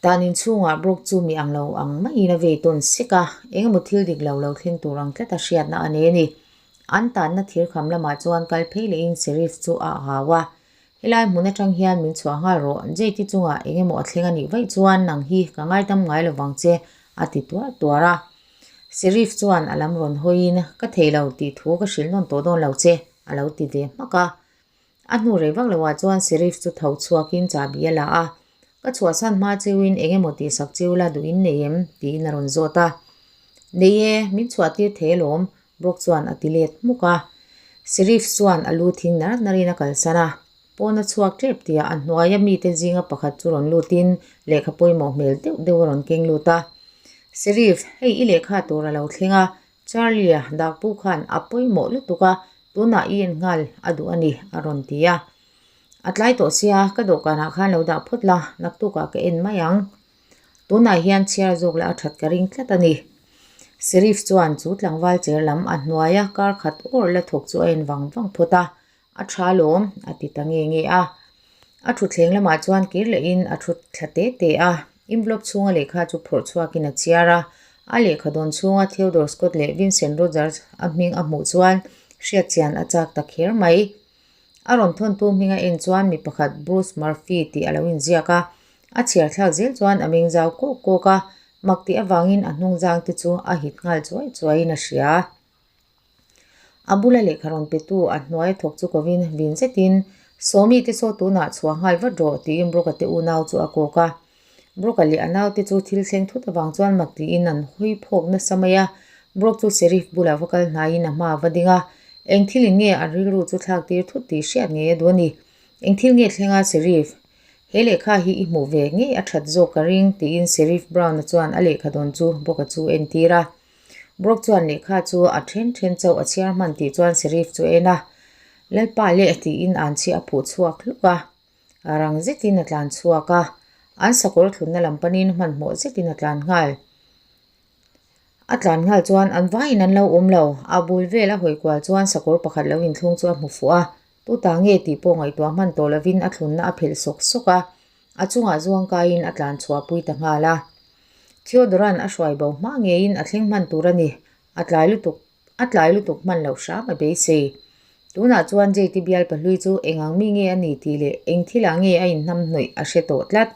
Tan inchhungah Brock chu mi ang lo ang maiin a vei tawn sek a, eng emaw thil dik lo lo thleng tur ang tlata hriatna a nei a ni. An tanna thir kham lamah chuan kal phei lehin Sheriff chu a hau a, Helai hmun atang hian min chhuah nghal rawh, Jade-i chungah eng emaw a thleng a nih vaih chuan nang hi ka ngaidam ngai lo vang che, a ti tuar tuar a. Sheriff chuan a lam rawn hawiin, Ka thei lo tih thu ka hrilh nawn tawh dawn lo che, a lo ti ve hmak a. A hnu rei vak loah chuan Sheriff chu tho chhuakin chahbi a la a, Ka chhuahsan hma cheuin eng emaw tihsak cheu la duh in nei em? tiin a rawn zawt a. Nei e, min chhuahtir thei alawm, Brock chuan a ti let hmuk a. Sheriff chuan a lu thing nar narin a kalsan a. Pawn a chhuak tep tia a hnuaia mite zinga pakhat chu rawn lutin lehkha pawimawh hmel deuh deuh a rawn keng lut a. Sheriff, hei i lehkha tur a lo thleng a, Charlie-a dakpu khan a pawimawh lutuk a, tunah i en nghal a duh a ni, a rawn ti a. A tlai tawh sia, ka dawhkanah khan lo dah phawt la, naktukah ka en mai ang. Tunah hian chhiar zawk la a that ka ring tlat a ni. Sheriff chuan chu tlangval cher lam a hnuaia kar khat awr la thawk chu a en vang vang phawt a, A tha lawm, a ti ta nge nge a. A thutthleng lamah chuan kir lehin a thut thla te te a, envelope chhunga lehkha chu phawrh chhuakin a chhiar a. A lehkha dawn chhunga Theodore Scott leh Vincent Rogers a hming a hmuh chuan hriatchian a chak ta kher mai. A rawn thawntu hminga en chuan mi pakhat Bruce Murphy tih a lo inziak a, a chhiar thlak zel chuan a meng zau kawk kawk a, mak tih avangin a hnung zang te chu a hit nghal chuai chuaiin a hria. A bula lehkha rawn petu a hnuai thawk chu kovin vin zetin, Sawmi te saw tunah chhuah nghal vat rawh, tiin Broka te unau chu a kawk a. Broka leh a naute chu thil thleng thut avang chuan mak tiin an hawi phawk nasa mai a. Brok chu Sheriff bulah va kal hnaiin a hma a va ding a, Eng thilin nge an rilru chu thlak tir thut tih hriat ngei a duh a ni. Eng thil nge thleng a Sheriff? He lehkha hi i hmuh ve ngei a that zawk ka ring, tiin Sheriff Brown-a chuan a lehkha dawn chu Broka chu entir a. Brock chuan lehkha chu a then then chauh a chhiar hman tih chuan Sheriff chu a en a, Lalpa leh tiin an chhi a phuh chhuak hluk a, rang zetin a tlan chhuak a, an sakawr thlunna lam panin hmanhmawh zetin a tlan nghal. A tlan nghal chuan an vaiin an lo awm lo, a bul vel a hawi kual chuan sakawr pakhat lo inthlung chu a hmu fuh a, tuta nge tih pawh ngaihtuah hman tawh lovin a thlunna a phelh sawk sawk a, a chungah zuang kaiin a tlan chhuah pui ta nghal a. Theodoran a hruai bo hma ngeiin a thleng hman tur a ni, a tlai lutuk a tlai lutuk hman loh hram a beisei. Tunah chuan JT bial pahlui chu eng ang mi nge a ni tih leh eng thilah nge a inhnam hnawih a hre tawh tlat.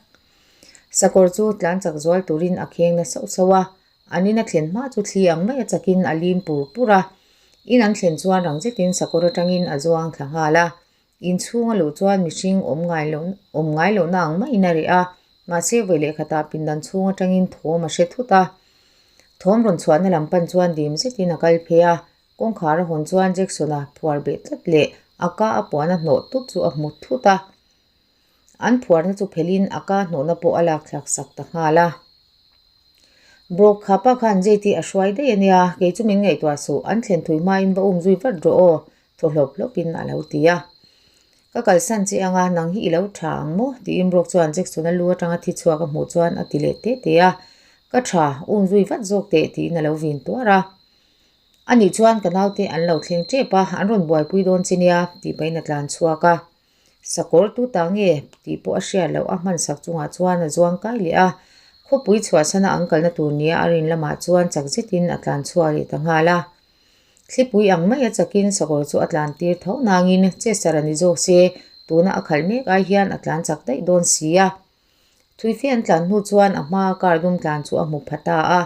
Sakawr chu tlan chak zual turin a kheng na sauh sauh a, an in a thlen hma chu thli ang mai a chakin a lim pur pur a. In an thlen chuan rang zetin sakawr atangin a zuang thla nghal a, Inchhung a luh chuan mihring awm ngai loh awm ngai lohna ang maiin a reh a, mahse vawi leh khatah pindan chhung atangin thawm a hre thut a. Thawm rawn chhuahna lam pan chuan dim zetin a kal phei a, kawngkhar a hawn chuan Jackson-a phuar beh tlat leh a ka a puan a hnawh tut chu a hmu thut a. An phuarna chu phelhin a ka hnawhna pawh a lak thlak sak ta nghal a. Brock kha pa khan JT a hruai daih a nia, kei chu min ngaihtuah suh, an thlen thui hmain va um zui vat rawh aw, Thaw hlawp hlawpin a lo ti a. Ka kalsan che anga nang hi i lo tha ang maw? tiin Brock chuan Jackson-a lu atanga thi chhuak a hmuh chuan a ti leh teh teh a. Ka tha, um zui vat zawk teh tiin a lo vin tuar a. Anih chuan ka naute an lo thleng tep a, an rawn buaipui dawn che nia tih pahin a tlan chhuak a. Sakawr tu ta nge tih pawh a hriat loh a hmansak chungah chuan a zuang kai leh a. Khawpui chhuahsana an kalna tur nia a rin lamah chuan chak zetin a tlan chhuak leh ta nghal a. Thlipui ang mai a chakin sakawr chu a tlan tir tho nangin Chester a ni zawk se, tuna a khalh mek ai hian a tlan chak daih dawn si a. Thuife an tlan hnu chuan a hmaa car dum tlan chu a hmu pha ta a,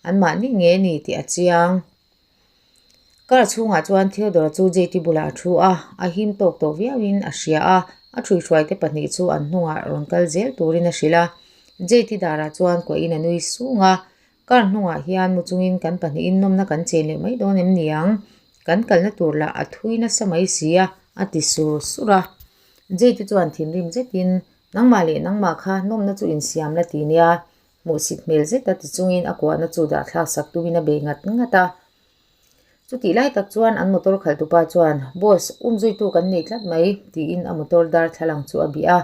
anmahni nge ni tih a chiang. Car chhungah chuan Theodore chu JT bulah a thu a, a him tawk tawh viauin a hria a, a thuihhruaite pahnih chu an hnungah rawn kal zel turin a hrilh a. JT darah chuan kuahin a nui sung a, Car hnungah hian mu chungin kan pahnihin nawmna kan chen leh mai dawn em ni ang? Kan kalna tur lah a thui nasa mai si a, a ti sur sur a. Jade chuan thinrim zetin, Nangmah leh nangmah kha nawmna chu insiam la ti nia, hmuhsit hmel zeta ti chungin a kuahna chu dahthlak sak tumin a bei ngat ngat a. Chutih lai tak chuan an motor khalhtupa chuan, Boss, umzuitu kan nei tlat mai, tiin a motor darthlalang chu a bih a.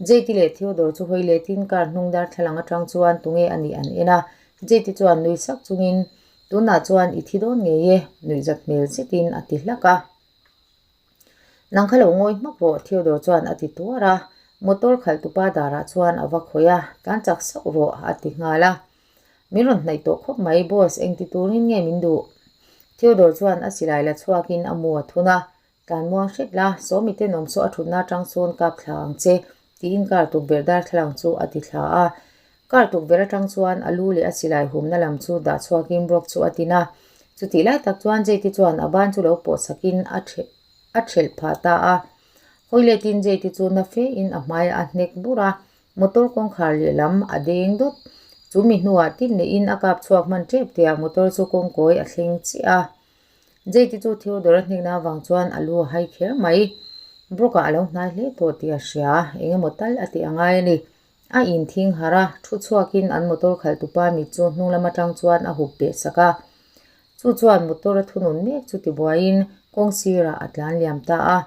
JT leh Theodore chu hawi letin car hnung darthlalang atang chuan tunge a nih an en a. JT chuan nui sak chungin, Tunah chuan i thi dawn ngei e, nuihzat hmel zetin a ti hlak a. Nang kha lo ngawi hmak rawh, Theodore chuan a ti tuar a. Motor khalhtupa darah chuan a va khawih a, Tlan chak sauh rawh, a ti nghal a. Min rawn hnaih tawh khawp mai, boss, engti turin nge min duh? Theodore chuan a silai la chhuakin a mu a thun a, Tlan muang hret la, Sawmi tenawm saw a thutna atang sawn kap thla ang che, tiin car tukverh darthlalang chu a ti thla a. Car tukverh atang chuan a lu leh a silai humna lam chu dah chhuakin Brock chu a tin a. Chutih lai tak chuan Jade chuan a ban chu lo pawh sakin a a thelh phah ta a. Hawi letin Jade chu na fe in a hmai a hnek bur a, motor kawngkhar lehlam a deng dawt. Chu mi hnuah tin lehin a kap chhuak hman tep tihah motor chu kawngkawi a thleng chiah a. Jade chu Theodore a hnekna avang chuan a lu a hai kher mai. Brock-a a lo hnai hle tawh tih a hria, engemaw tal a tih a ngai a ni. A inthing harh a, thu chhuakin an motor khalhtupa mit chu hnung lam atang chuan a hup beh sak a. Chu chuan motor a thunun mek chu tibuaiin kawng sirah a tlan liam ta a.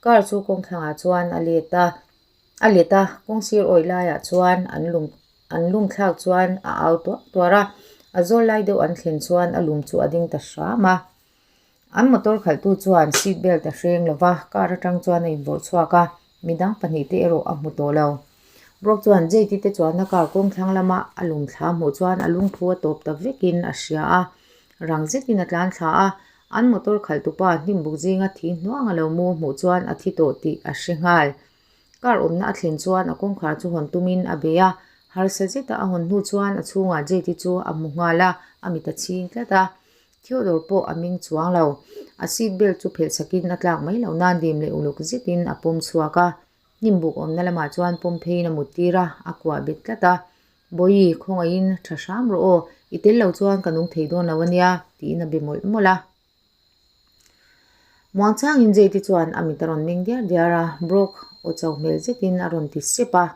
Car chu kawng thlangah chuan a let a, a let a, kawng sir awih laiah chuan an lum an lum thlak chuan a au tuar tuar a. A zawl lai deuh an thlen chuan a lum chu a ding ta hram a. An motor khalhtu chuan seat belt a hreng lo va, car atang chuan a invawrh chhuak a, midang pahnih te erawh a hmu tawh lo. Brock chuan Jade te chuanna car kawng thlang lama a lum thla hmuh chuan a lungphu a tawp ta vekin a hria a, rang zetin a tlan thla a, an motor khalhtupa hnimbuk zinga thi hnuang a lo mu hmuh chuan a thi tawh tih a hre nghal. Car awmna a thlen chuan a kawngkhar chu hawn tumin a bei a, harsa zeta a hawn hnu chuan a chhungah Jade chu a hmu nghal a, a mit a chhing tlat a. Theodore pawh a ming chuang lo. A seat belt chu phelh sakin a tlak mai loh nan dim leh uluk zetin a pawm chhuak a. Hnim buk awmna lamah chuan pawm pheiin a mut tir a, a kuah bet tlat a. Bawihi, khawngaihin tha hram rawh aw, i tel lo chuan ka nung thei dawn lo a nia, tiin a be mawlh mawlh a. Muangchangin Jade chuan a mit a rawn meng diar diar a, Brock aw chau hmel zetin a rawn ti sep a.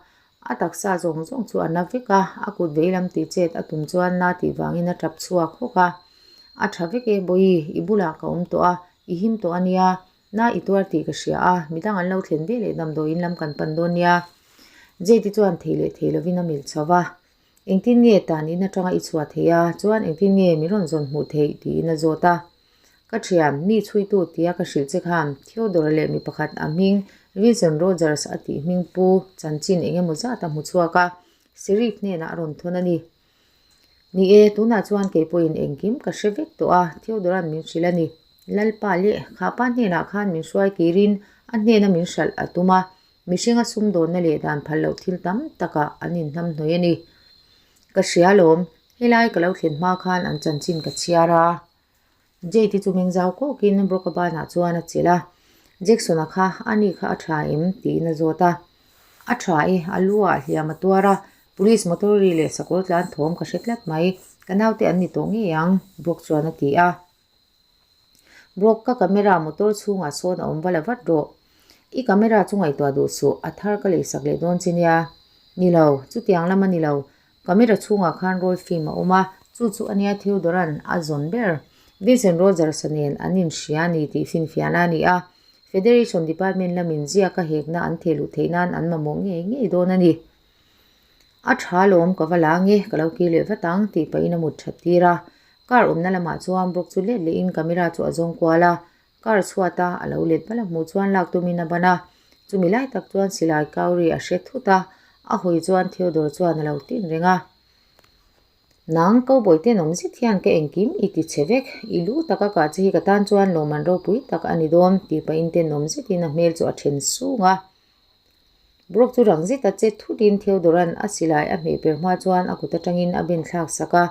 A taksa zawng zawng chu a na vek a, a kut veilam tih chet a tum chuan na tih vangin a tap chhuak hawk a. A tha vek e Bawihi, i bulah ka awm tawh a, i him tawh a nia, na i tuar tih ka hria a, midang an lo thlen ve leh damdawiin lam kan pan dawn nia. Jade chuan thei leh thei lovin a milh chho va. Engtin nge tan in atanga i chhuah theih a, chuan engtin nge min rawn zawn hmuh theih tiin a zawt a. Ka thiam, mi chhuitu tia ka hrilh che khan Theodore leh mi pakhat a hming Wilson Rogers a tih hming pu chanchin eng emaw zat a hmu chhuak a, Sheriff hnenah a rawn thawn a ni. Ni e, tunah chuan kei pawhin engkim ka hre vek tawh a, Theodorea'n min hrilh a ni. Lalpa leh khapa hnenah khan min hruai kirin a hnena min hralh a tum a, Mihringa sumdawnna leh dan phal loh thil tam takah an inhnamhnawih a ni. Ka hria alawm, helai ka lo thlen hma khan an chanchin ka chhiar a. Jade chu meng zau kawkin Brock-a banah chuan a chelh a. Jackson-a kha a ni kha a tha em? tiin a zawt a. A tha e, a lu ah hliam a tuar a, police motor ri leh sakawr tlan thawm ka hre tlat mai, ka naute an ni tawh ngei ang, Brock chuan a ti a. Brock, ka camera motor chhungah sawn a awm va la vat rawh. I camera chu ngaihtuah duh suh, a thar ka leisak leh dawn che nia. Ni lo, chutiang lam a ni lo. Camera chhungah khan roll film a awm a, chu chu a nia Theodora'n a zawn ber. Vincent Rogers-a nen an inhria a ni tih finfiahna a ni a. Federation Department lamin ziaka hekna an thehluh theih nan an mamawh ngei ngei dawn a ni. A tha lawm ka va la nge, ka lo kir leh vat ang tih pahin a mut that tir a. Car awmna lamah chuan Brock chu let lehin camera chu a zawng kual a, car chhuat a a lo let vala hmuh chuan lak tumin a ban a. Chumi lai tak chuan silai kauri a hre thut a, a hawi chuan Theodore chuan a lo tin reng a. Nang cowboy tenawm zet hian ka engkim i ti che vek, i lu taka kah che hi ka tan chuan lawmman ropui tak a ni dawn tih pahin tenawm zetin a hmel chu a then sung a. Brock chu rang zeta che thutin Theodora'n a silai a hmeh per hma chuan a kut atangin a ben thlak sak a,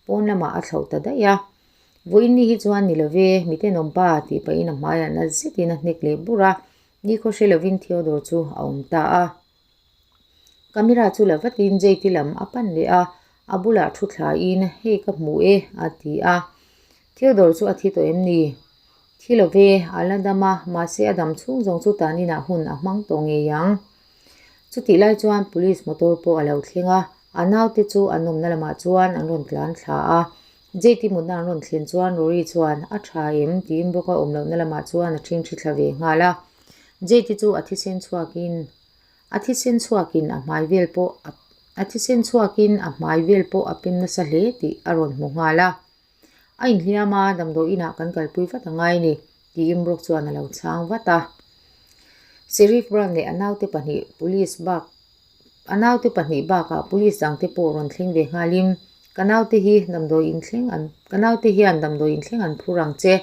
pawn lamah a thlauh ta daih a. Vawiin ni hi chuan ni love, mi tenawm pa tih pahin a hmaiah na zetin a hnek leh bur a, nikhaw hre lovin Theodore chu a awm ta a. Camera chu la vatin Jade-i lam a pan leh a, a bulah thu thlaiin hei ka hmu e a ti a. Theodore chu a thi tawh em ni? Thi lo ve, a la dam a, mahse a dam chhung zawng chu taninah hun a hmang tawh ngei ang. Chutih lai chuan police motor pawh a lo thleng a, a naute chu an awmna lamah chuan an rawn tlan thla a. JT mutna an rawn thlen chuan Rory chuan, A tha em? tiin Brock-a awm lohna lamah chuan a ṭhing ṭhi thla ve nghal a. JT chu a thisen chhuakin a thisen chhuakin a hmai vel pawh a a thisen chhuakin a hmai vel pawh a pem nasa hle tih a rawn hmu nghal a. A inhliam a, damdawi inah kan kalpui vat a ngai ni, tiin Brock chuan a lo chhang vat a. Sheriff Brown leh a naute pahnih police bak a naute pahnih bakah police dangte pawh rawn thleng ve nghalin ka naute hi damdawi in thleng an ka naute hian damdawi in thleng an phur ang che.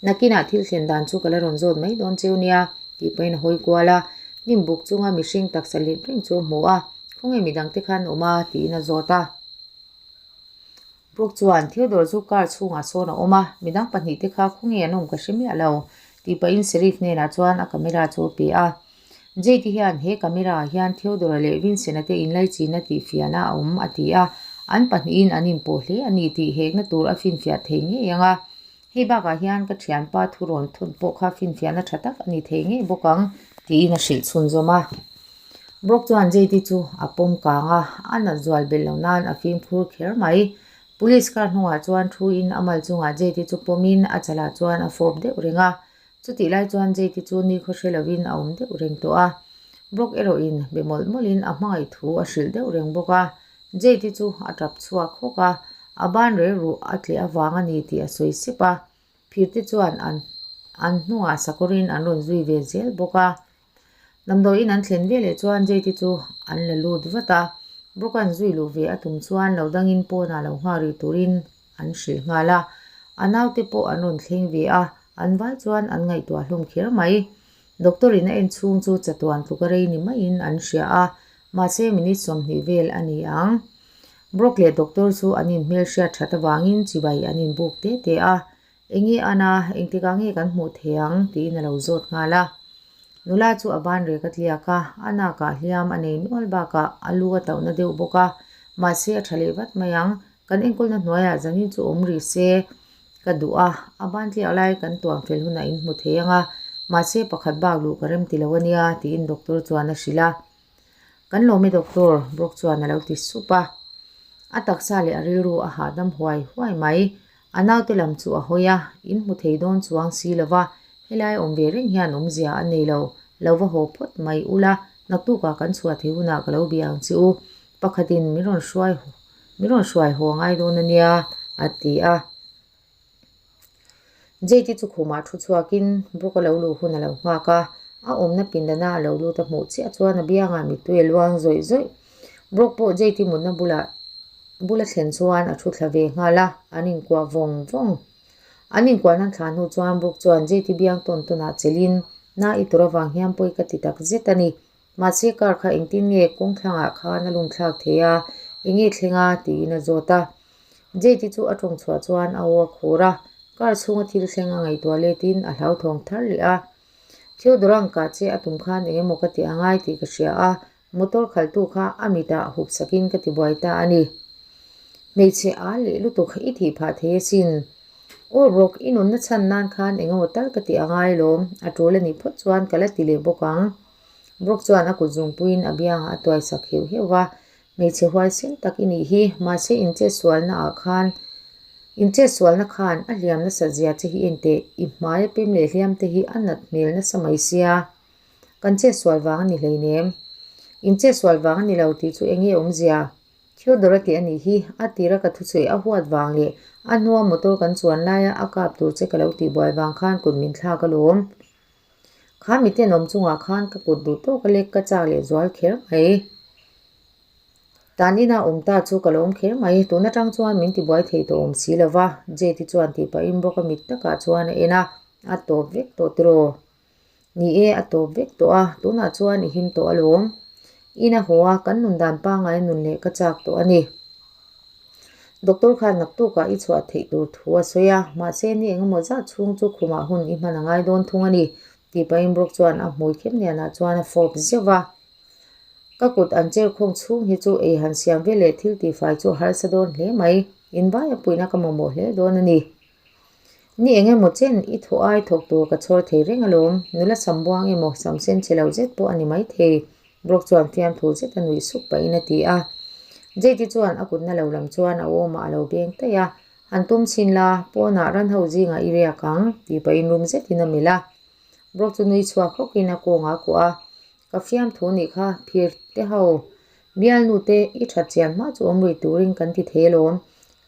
Nakinah thil thlen dan chu ka la rawn zawt mai dawn cheu nia tih pahin a hawi kual a. Hnim buk chunga mihring taksa let reng chu a hmu a, khawnge midangte khan awm a tiin a zawt a. Brooke chuan, Theodore chu car chhungah sawn a awm a, midang pahnihte kha khawnge an awm ka hre miah lo, tih pahin Sheriff hnenah chuan a camera chu a pe a. Jade hian he camera ah hian Theodore leh Vincent-a te inlaichinna tih fiahna a awm a ti a, an pahnihin an inpawh hle a ni tih hekna tur a finfiah thei ngei ang a. Hei bakah hian ka thianpa thu rawn thun pawh kha finfiahna tha tak a ni thei ngei bawk ang, tiin a hrilh chhunzawm a. Brock chuan Jade chu a pawm kang a, a nat zual belh loh nan a fimkhur kher mai. Police car hnungah chuan thu in a mal chungah Jade chu pawmin a chalah chuan a fawp deuh reng a. Chutih lai chuan Jade chu nikhaw hre lovin a awm deuh reng tawh a. Brock erawhin be mawlh mawlhin a hmangaih thu a hrilh deuh reng bawk a. Jade chu a tap chhuak hawk a, a ban rel ruh a tleh avang a ni tih a sawi sep a. Phirte chuan an an hnungah sakawrin an rawn zui ve zel bawk a. Damdawiin an thlen veleh chuan Jade chu an la lut vat a, Brooke-a'n zui luh ve a tum chuan lo dangin pawnah lo nghak rih turin an hrilh nghal a. A naute pawh an rawn thleng ve a, an vai chuan an ngaihtuah hlawm kher mai. Doctor-in a en chhung chu chatuan tluka rei ni maiin an hria a, mahse minute 20 vel a ni ang. Brock leh doctor chu an inhmelhriat that avangin chibai an inbuk te te a, Enge ana, engtikah nge kan hmuh thei ang? tiin a lo zawt nghal a. Nula chu a ban rek a tliak a, a nakah hliam a nei nual bakah a lu a tauhna deuh bawk a, mahse a tha leh vat mai ang. Kan enkawlna hnuaiah zanin chu awm rih se ka duh a, a ban tliak lai kan tuam fel hunah in hmu thei ang a, mahse pakhat bak luh ka rem ti lo a nia, tiin doctor chuan a hrilh a. Kan lawm e doctor, Brock chuan a lo ti sup a. A taksa leh a rilru a hahdam huai huai mai. A naute lam chu a hawi a, in hmu thei dawn chuang si lo va, helai awm ve reng hian awmzia a nei lo, lo va haw phawt mai ula, naktukah kan chhuah thei hunah ka lo bia ang che u, pakhatin min rawn hruai min rawn hruai haw ngai dawn a nia, a ti a. Jade chu khumah thu chhuakin Brooke a lo luh hun a lo nghak a, a awmna pindana a lo lut a hmuh chiah chuan a biangah mittui a luang zawih zawih. Brooke pawh Jade mutna bulah bula thlen chuan a thu thla ve nghal a, an inkuah vawng vawng. An inkuahna thla hnu chuan Brooke chuan Jade biang tawn tawnah chelhin, Na i tur avang hian pawi ka ti tak zet a ni. Mahse car kha engtin nge kawng thlangah khan a lungthlak thei a, enge thleng a? tiin a zawt a. Jade chu a tawng chhuah chuan a aw a khur a, car chhunga thil thleng a ngaihtuah letin a hlauthawng thar leh a. Theodore ang kah che a tum khan eng emaw ka ti a ngai tih ka hria a, motor khalhtu kha a mitah hup sakin ka ti buai ta a ni. Hmeichhe a leh lutuk i thih phah thei asin. Aw Brock, i nunna chhan nan khan eng emaw tal ka ti a ngai lawm, a tul a nih phawt chuan ka la ti leh bawk ang. Brock chuan a kut zungpuiin a biangah a tuai sak heuh heuh a, Hmeichhe huaisen tak i nih hi, mahse inchhetsualna ah khan inchhetsualna khan a hliam nasat zia che hi enteh, i hmai a pem leh hliam te hi a nat hmel nasa mai sia. Kan chetsual vang a ni hleinem. Inchhetsual vang a ni lo tih chu eng nge awmzia? Theodore a tih a nih hi, a tira ka thusawi a huat vang leh a hnua motor kan chuan laia a kap tur che ka lo tihbuai vang khan kut min thlak alawm. Kha miten awm chungah khan ka kut duh tawk a lek ka chak leh zual kher mai. Tan ina awm ta chu ka lawm kher mai, tun atang chuan min tibuai thei tawh awm si lova, Jade chuan tih pahin bawk a mit takah chuan a en a, a tawp vek tawh tiraw? Ni e, a tawp vek tawh a, tunah chuan i him tawh alawm. Ina haw a, kan nun dan pangngai nun leh ka chak tawh a ni. Doctor khan naktukah i chhuah theih tur thu a sawi a, mahse ni engemaw zat chhung chu khumah hun i hman a ngai dawn thung a ni, tih pahin Brook chuan a hmui khem lianah chuan a fawp zeuh va. Ka kut an cher khawng chhung hi chu ei han siam ve leh thil tihfai chu a harsa dawn hle mai, invai a puihna ka mamawh hle dawn a ni. Ni engemaw chen i thaw ai thawk tur ka chhawr thei reng alawm, nula sam buang emaw sam sen chhe lo zet pawh a ni maithei, Brock chuan fiamthu zet a nuih suk pahin a ti a. Jade chuan a kutna lo lam chuan a awmah a lo beng taih a, Han tum chhin la, pawnah ran ho zingah i riak ang, tih pahin rum zetin a melh a. Brock chu nui chhuak hawkin a kawngah a kuah a, Ka fiamthu nih kha phir te ho, bialnu te i that chian hma chu awm rih turin kan ti thei alawm.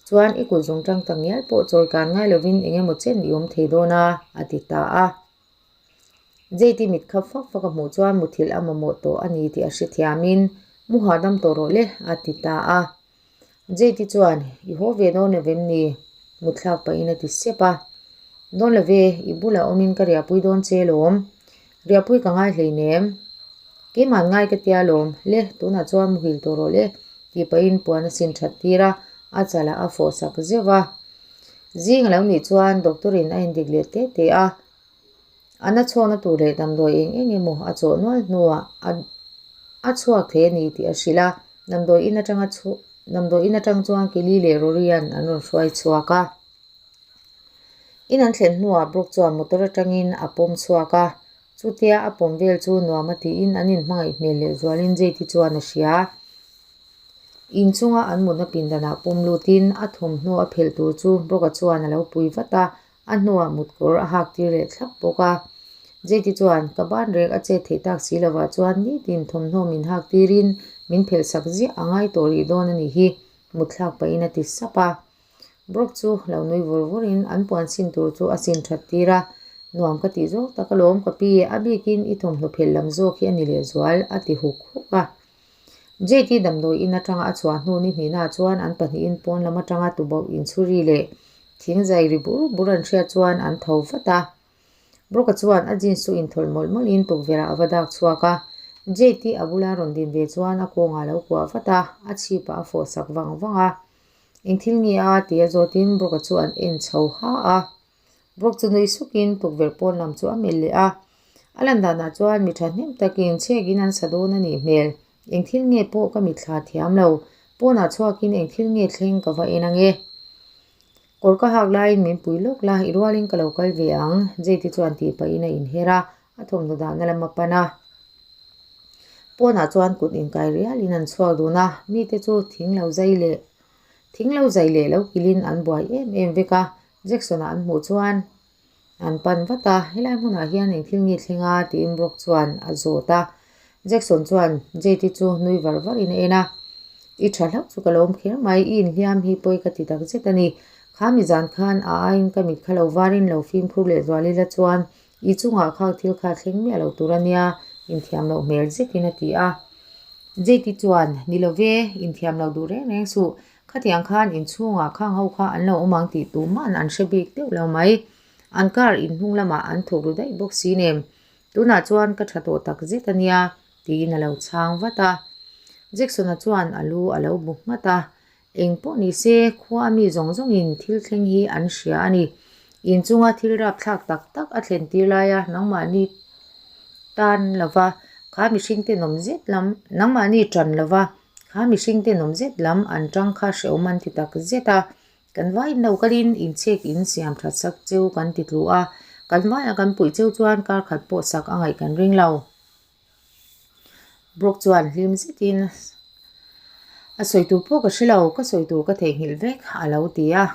Chuan i kut zawng tang tak ngial pawh chawi kan ngai lovin eng emaw chen i awm thei dawn a, a ti ta a. Jade-i mit khap fak fak a hmuh chuan muthilh a mamawh tawh a ni tih a hrethiamin, Mu hahdam tawh rawh le, a ti ta a. Jade-i chuan, I haw ve dawn lo vem ni? Mutthlak pahin a ti sep a. Dawn lo ve, i bulah awmin ka riahpui dawn che lawm. Riahpui ka ngai hleinem. Keimah ngai ka tia lawm, le tunah chuan muhil tawh rawh le, tih pahin puan a sin that tir a, a chalah a fawh sak zeuh a. Zing a lo nih chuan doctor in a indik leh te te a, a na chhawkna tur leh damdawi eng eng emaw a chawh nual hnuah a a chhuak thei a ni tih a hrilh a, damdawi in atanga chhuah damdawi in atang chuan Kelly leh Rory an an rawn hruai chhuak a. In an thlen hnuah Brooke chuan motor atangin a pawm chhuak a, chutia a pawm vel chu nuam a tiin an inhmangaih hmel leh zualin Jade-i chuan a hria. Inchunga an mutna pindanah pawm lutin a thawmhnaw a phelh tur chu Brooke-a chuan a lo pui vat a, a hnuah mutkawr a hak tir leh thlap bawk a. Jade-i chuan ka ban rek a chet theih tak si lovah chuan nitin thawmhnaw min hak tirin min phelh sak ziah a ngai tawh rih dawn a nih hi, mutthlak pahin a ti sap a. Brock chu lo nui vur vur in an puan sin tur chu a sin that tir a, Nuam ka tih zawk tak alawm ka pi, a bikin i thawmhnaw phelh lam zawk hi a ni lehzual a ti huk huk a. JT damdawi in atanga a chhuah hnu ni hnihnaah chuan an pahnihin pawn lam atanga tubauh inchhuri leh thing zai ri bur bur an hriat chuan an tho vat a. Brock-a chuan a jeans chu inthawlh mawlh mawlhin tukverhah a va dak chhuak a. Jade-i a bula rawn din ve chuan a kawngah a lo kuah vat a, a chhipah a fawh sak vang vang a. Eng thil nge a? tia zawtin Brock-a chu an en chho ha a. Brock chu nui sukin tukverh pawn lam chu a melh leh a. A lan danah chuan mi thahnem takin chhekin an sa dawn a nih hmel. Eng thil nge pawh ka mitthla thiam lo. Pawnah chhuakin eng thil nge thleng ka va en ange. Kawr ka hak laiin min pui lawk la, i rualin ka lo kal ve ang, Jade chuan tih pahin a inher a, a thawmhnaw dahna lam a pan a. Pawnah chuan kut inkai rialin an chhuak dun a, mite chu thing lo zai leh thing lo zai leh lo kilin an buai em em vek a, Jackson-a an hmuh chuan An pan vat a, helai hmunah hian eng thil nge thleng a? tiin Brock chuan a zawt a. Jackson chuan Jade-i chu nui var varin a en a, I tha hlauh chu ka lawm kher mai, i inhliam hi pawi ka ti tak zet a ni. Kha mi zan khan a aiin ka mit kha lo varin lo fimkhur leh zual ila chuan i chungah khak thil kha thleng miah lo tur a nia, inthiam loh hmel zetin a ti a. Jade-i chuan, Ni lo ve, inthiam lo duh reng reng suh, Khatiang khan inchhungah khang ho kha an lo awm ang tih tuman an hre bik deuh lo mai. An car inhnung lamah an thawk ru daih bawk si nem. Tunah chuan ka tha tawh tak zet a nia, tiin a lo chhang vat a. Jackson-a chuan a lu a lo bu nghat a. Eng pawh ni se, khua a mi zawng zawngin thil thleng hi an hria a ni. Inchunga thil rapthlak tak tak a thlen tir laia nangmahni tan lova kha mihring tenawm zet lam, nangmahni tan lova Kha mihring tenawm zet lam an tang kha hrehawm an ti tak zet a, kan vaiin lo kalin inchhek in siam that sak cheu kan ti tlu a, kan vaiah kan puih cheu chuan kar khat pawh sak a ngaih kan ring lo. Brock chuan hlim zetin a sawi tur pawh ka hre lo, ka sawi tur ka theihnghilh vek a lo ti a,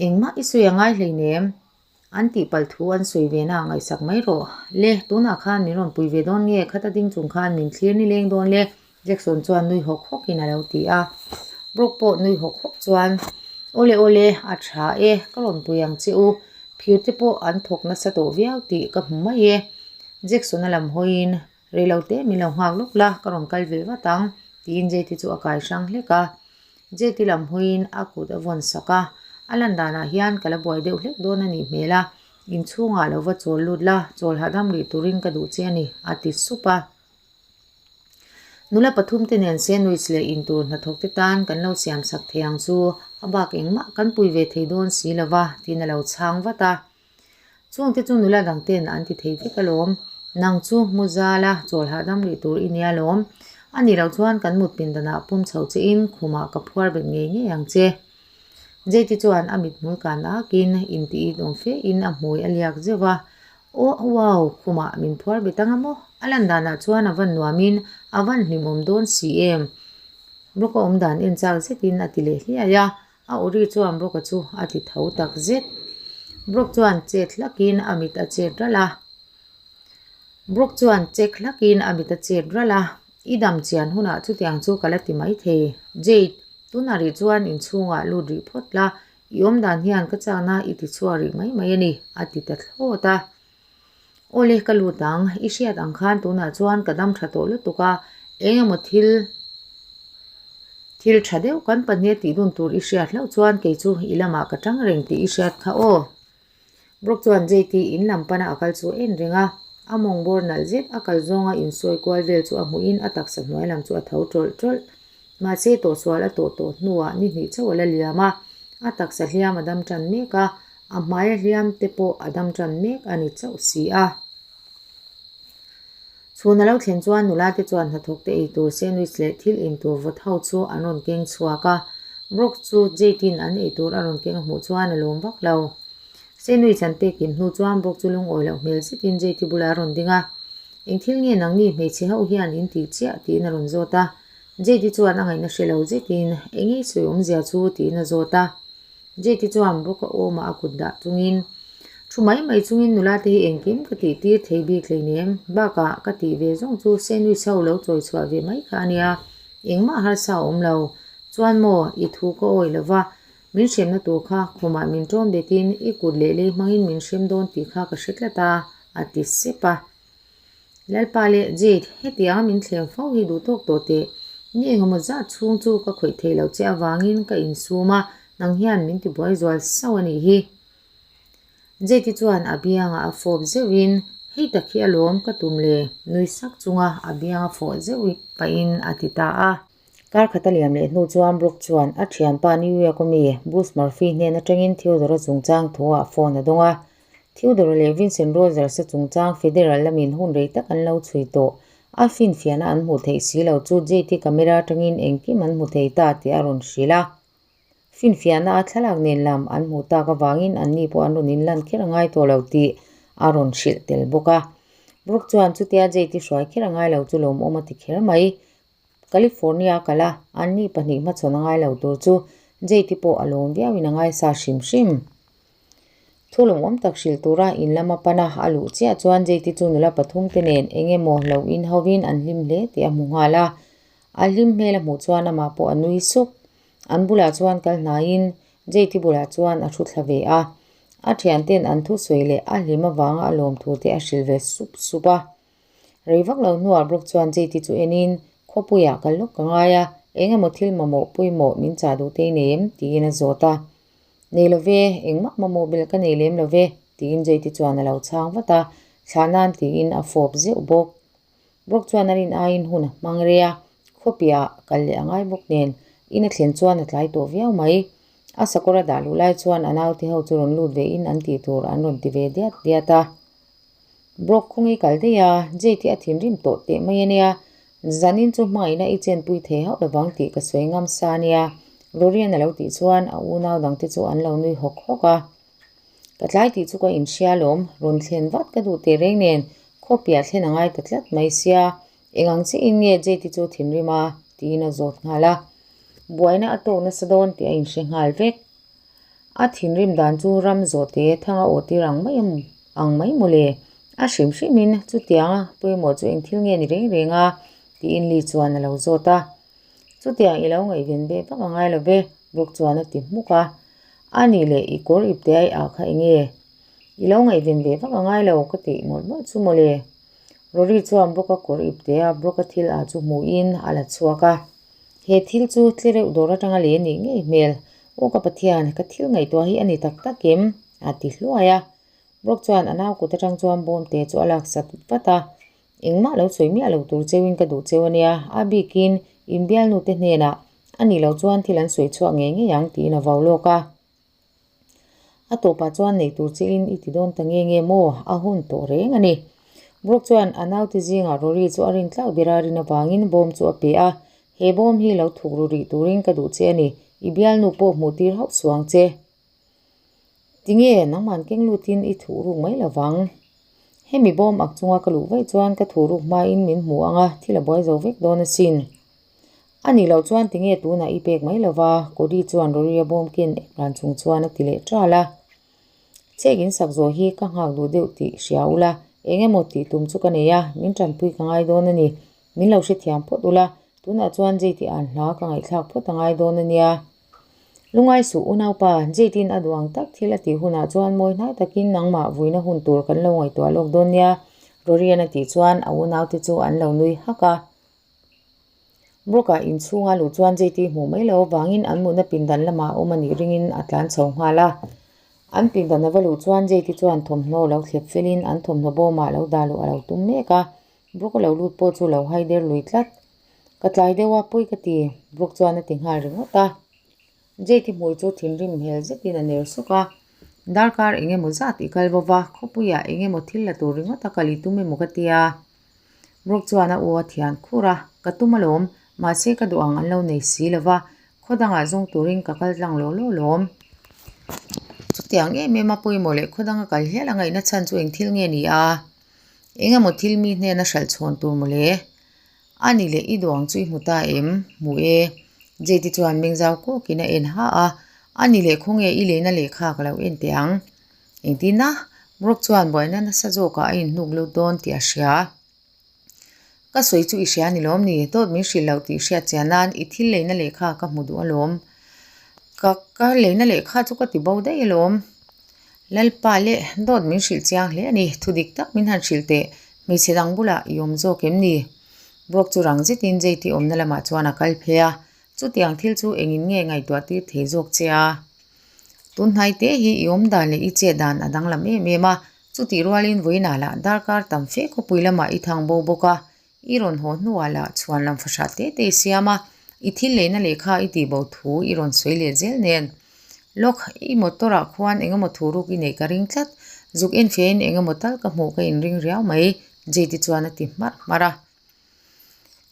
engmah i sawi a ngai hleinem. An tihpalh thu an sawi ve na ngaihsak mai rawh. Le, tunah khan min rawn pui ve dawn nge? Khata ding chung khan min thlir ni leng dawn le? Jackson chuan nui hawk hawkin a lo ti a. Brock pawh nui hawk hawk chuan, Awle awle, a tha e, ka rawn pui ang che u. Phir te pawh an thawk nasa tawh viau tih ka hmu mai e. Jackson-a lam hawiin, Rei lo te min lo nghak lawk la, ka rawn kal ve vat ang, tiin JT chu a kai hrang hlek a. JT lam hawiin a kut a vawn sak a, a lan danah hian ka la buai deuh hlek dawn a nih hmel a, inchhungah lo va chawl lut la, chawl hahdam rih turin ka duh che a ni, a ti sup a. Nula pathum te nen sandwich leh intur hnathawk te tan kan lo siam sak thei ang chu, a bak engmah kan pui ve thei dawn si lo va, tiin a lo chhang vat a. Chungte chu nula dang ten an ti thei vek alawm. Nang chu hmu zala chawl hahdam rih tur i nia lawm. A nih loh chuan kan mut pindanah pawm chho che in khumah ka phuar bet ngei ngei ang che. Jade chuan a mithmul kan akin intih awm fe in a hmui a liak zeuh a. Aw wow, khumah min phuar bet anga maw? A lan danah chuan a van nuamin a van hlimawm dawn si em? Brock-a awm dan en chak zetin a ti leh hliai a, a uri chuan Brock-a chu a ti tho tak zet. Brock chuan chet hlakin a mit a chet ralh a. Brock chuan chek hlakin a mit a chet ralh a, I dam chian hunah chutiang chu ka la ti maithei. Jade, tunah rih chuan inchhungah lut rih phawt la, i awm dan hian ka chakna i ti chhuak rih mai mai a ni, a ti ta thlawt a. Awle ka lut ang, i hriat ang khan tunah chuan ka dam tha tawh lutuk a, eng emaw thil thil tha deuh kan pahnih a tih dun tur i hriat hlauh chuan kei chu i lamah ka tang reng tih i hriat kha aw. Brock chuan JT in lam pana a kal chu a en reng a, a mawng bawr nalh zet a kal zawnga insawi kual vel chu a hmuhin a taksa hnuai lam chu a tho tawlh tawlh. Mahse tawhsual a tawh tawh hnuah ni hnih chauh a la liam a, a taksa hliam a dam tan mek a, a hmaia hliam te pawh a dam tan mek a ni chauh si a. Chhun a lo thlen chuan nula te chuan hnathawk te ei tur sandwich leh thil in tur vawt ho chu an rawn keng chhuak a, Brock chu Jade in an ei tur a rawn keng a hmuh chuan a lawm vak lo. Sandwich an pek kim hnu chuan Brock chu lungawi loh hmel zetin Jade i bulah a rawn ding a, Eng thil nge nangni hmeichhe ho hian in tih chiah? tiin a rawn zawt a. Jade chuan a ngaihna hre lo zetin, Eng nge i sawi awmzia chu? tiin a zawt a. Jade chuan Brock-a awmah a kut dah chungin, Thu mai mai chungin nula te hi engkim ka tih tir thei bik hleinem, bakah ka tih ve zawng chu sandwich ho lo chawi chhuah ve mai kha a nia, engmah harsa a awm lo. Chuan maw, i thu ka awih lo va, min hremna tur kha khumah min ṭawm betin i kut leh lei hmangin min hrem dawn tih kha ka hre tlat a, a ti sep a. Lalpa leh Jade, hetianga min thleng fo hi duh tawk tawh teh. Ni engemaw zat chhung chu ka khawih theih loh che avangin ka insum a, nang hian min tibuai zual sauh a nih hi. Jade-i chuan a biangah a fawp zeuhin, Hei tak hi alawm ka tum le, nui sak chunga a bianga fawh zeuh pahin a ti ta a. Kar khat a liam leh hnu chuan Brooke chuan a thianpa New York ami Bruce Murphy hnen atangin Theodore-a chungchang thuah phone a dawng a. Theodore leh Vincent Rogers-a chungchang Federal lamin hun rei tak an lo chhui tawh. A finfiahna an hmuh theih si lo chu JT camera atangin engkim an hmu thei ta tih a rawn hrilh a. Finfiahna a thlalak nen lam an hmuh tak avangin anni pawh an rawn inlan kher a ngai tawh lo tih a rawn hrilh tel bawk a. Brooke chuan chutia JT hruai kher a ngai lo chu lawmawm a ti kher mai. California a kal a, anni pahnih hmachhawn a ngai lo tur chu Jade pawh a lawm viauin a ngaisa hrim hrim. Thu lawmawm tak hrilh tura in lama pana a luh chiah chuan Jade chu nula pathum te nen eng emaw lo in hovin an hlim hle tih a hmu nghal a. A hlim hmel a hmuh chuan amah pawh a nui suk. An bulah chuan kal hnaiin Jade bulah chuan a thu thla ve a. A thianten an thusawi leh a hlim avanga a lawm thu te a hrilh ve sup sup a. Rei vak lo hnuah Brooke chuan Jade chu enin, Khawpuiah kal lawk ka ngai a, eng emaw thil mamawh pawimawh min chah duh te i nei em? tiin a zawt a. Nei lo ve, engmah mamawh belh ka nei lem lo ve, tiin Jade chuan a lo chhang vat a, thlah nan tiin a fawp zeuh bawk. Brooke chuan a rin aiin hun a hmang rei a, khawpiah kal leh a ngai bawk nen, in a thlen chuan a tlai tawh viau mai. A sakawr a dah luh lai chuan a naute ho chu rawn lut vein an tih tur an rawn ti ve diat diat a. Brock khawnge i kal daih a, Jade hi a thinrim tawh teh mai a nia, zanin chu hmangaihna i chenpui thei hauh lovang tih ka sawi ngam sa a nia, Rorian a lo tih chuan a unau dangte chu an lo nui hawk hawk a. Ka tlai tih chu ka inhria alawm, rawn thlen vat ka duh teh reng nen khawpiah thlen a ngai ta tlat mai sia, eng ang chiahin nge Jade chu thinrim a? tiin a zawt nghal a. Buaina a tawk nasa dawn tih a inhre nghal vek. A thinrim dan chu ram zawhte thang a awhtir ang mai ang mai mawle. A hrim hrimin chutianga pawimawh chu eng thil nge ni reng reng a? tiin Lee chuan a lo zawt a. Chutiang i lo ngaihven ve vak a ngai lo ve, Brooke chuan a ti hmuk a. A nih leh i kawr ipte ai ah kha eng nge? I lo ngaihven ve vak a ngai lo ka tih mawlh mawlh chu mawle. Rory chuan Brooke-a kawr ipte a Brooke-a thil ah chu hmuhin a la chhuak a. He thil chu tlereuh dawr atanga leh nih ngei hmel. Aw ka Pathian, ka thil ngaihtuah hi a ni tak tak em? a ti hluai a. Brock chuan a nau kut atang chuan bawmte chu a lak sat vat a. Engmah lo sawi miah lo tur cheuin ka duh cheu a nia, a bikin inbialnu te hnenah a nih loh chuan thil an sawi chhuak ngei ngei ang tiin a vau lawk a. A tawpah chuan nei tur che in i ti dawn ta nge nge maw? A hun tawh reng a ni. Brock chuan a naute zingah Rory chu a rin tlak ber a rin avangin bawm chu a pe a. He bawm hi lo thuk ru rih turin ka duh che a ni. I bialnu pawh hmuh tir hauh suang che. Tinge nangman keng lutin i thuh ruk mai lo vang. Hemi bawm ak chunga ka luh vaih chuan ka thuh ruk hmain min hmu ang a, thil a buai zo vek dawn asin. A nih loh chuan tinge tunah i pek mai lova, Cody chuan Rory-a bawm ken ek ran chung chuan a ti leh ṭal a. Chek in sak zawh hi ka nghak duh deuh tih hria ula, eng emaw tih tum chu ka nei a, min ṭanpui ka ngai dawn a ni. Min lo hrethiam phawt ula, tunah chuan Jade-i an hla ka ngaihthlak phawt a ngai dawn a nia. Lungai suh unaupa, Jade-in a duh ang tak thil a tih hunah chuan mawi hnai takin nangmah vuina hun tur kan lo ngaihtuah lawk dawn nia, Rorian a tih chuan a unaute chu an lo nui hak a. Brook-a inchhunga luh chuan Jade-i hmuh mai loh avangin an mutna pindan lamah a awm a nih ringin a tlan chho nghal a. An pindan a va luh chuan Jade-i chuan thawmhnaw lo thlep felin an thawmhnaw bawmah lo dah luh a lo tum mek a. Brook-a lo lut pawh chu lo hai der lui tlat. Ka tlai deuh a, pawi ka ti, Brook chuan a ti nghal ringawt a. Jade-i hmui chu thinrim hmel zetin a ner sawk a. Darkar eng emaw zat i kal bawk a, khawpuiah eng emaw thil la tur ringawt a kal i tum emaw ka tia. Brook chuan a aw a thian khur a, Ka tum alawm, mahse ka duh ang an lo nei si lo va, khaw dangah zawng turin ka kal tlang lawh lawh lawm. Chutiang em em a pawimawh leh khaw danga kal hial a ngaihna chhan chu eng thil nge ni a? Eng emaw thil mi hnena hralh chhawn tur mawle? A ni leh i duang chu i hmu ta em? Hmu e. Jade chuan mengzau kawkin a en ha a, A ni leh khawnge i leina lehkha ka lo en teh ang. Engtin a? Brock chuan buaina nasa zawkah a inhnuk lut dawn tih a hria. Ka sawi chu i hria ni lawm ni? Dawt min hrilh loh tih hriat chian nan i thil leina lehkha ka hmu duh alawm. Ka ka leina lehkha chu ka ti bo daih alawm. Lalpa leh dawt min hrilh chiang hle a ni. Thu dik tak min han hrilh teh. Hmeichhe dang bulah i awm zawk em ni? Brock chu rang zetin Jade-i awmna lamah chuan a kal phei a. Chutiang thil chu engin nge ngaihtuah tir thei zawk che a? Tun hnai te hi i awm dan leh i chet dan a danglam em em a, chutih rualin vawiinah lah darkar tam fe khawpui lamah i thang bo bawk a, i rawn haw hnuah lah chhuan lam fahrah te te i siam a, i thil leina lehkha i tih bo thu i rawn sawi leh zel nen. Lawk, i motor ah khuan eng emaw thu ruk i neih ka ring tlat, zuk enfiahin eng emaw tal ka hmuh ka inring riau mai, Jade chuan a ti hmarh hmarh a.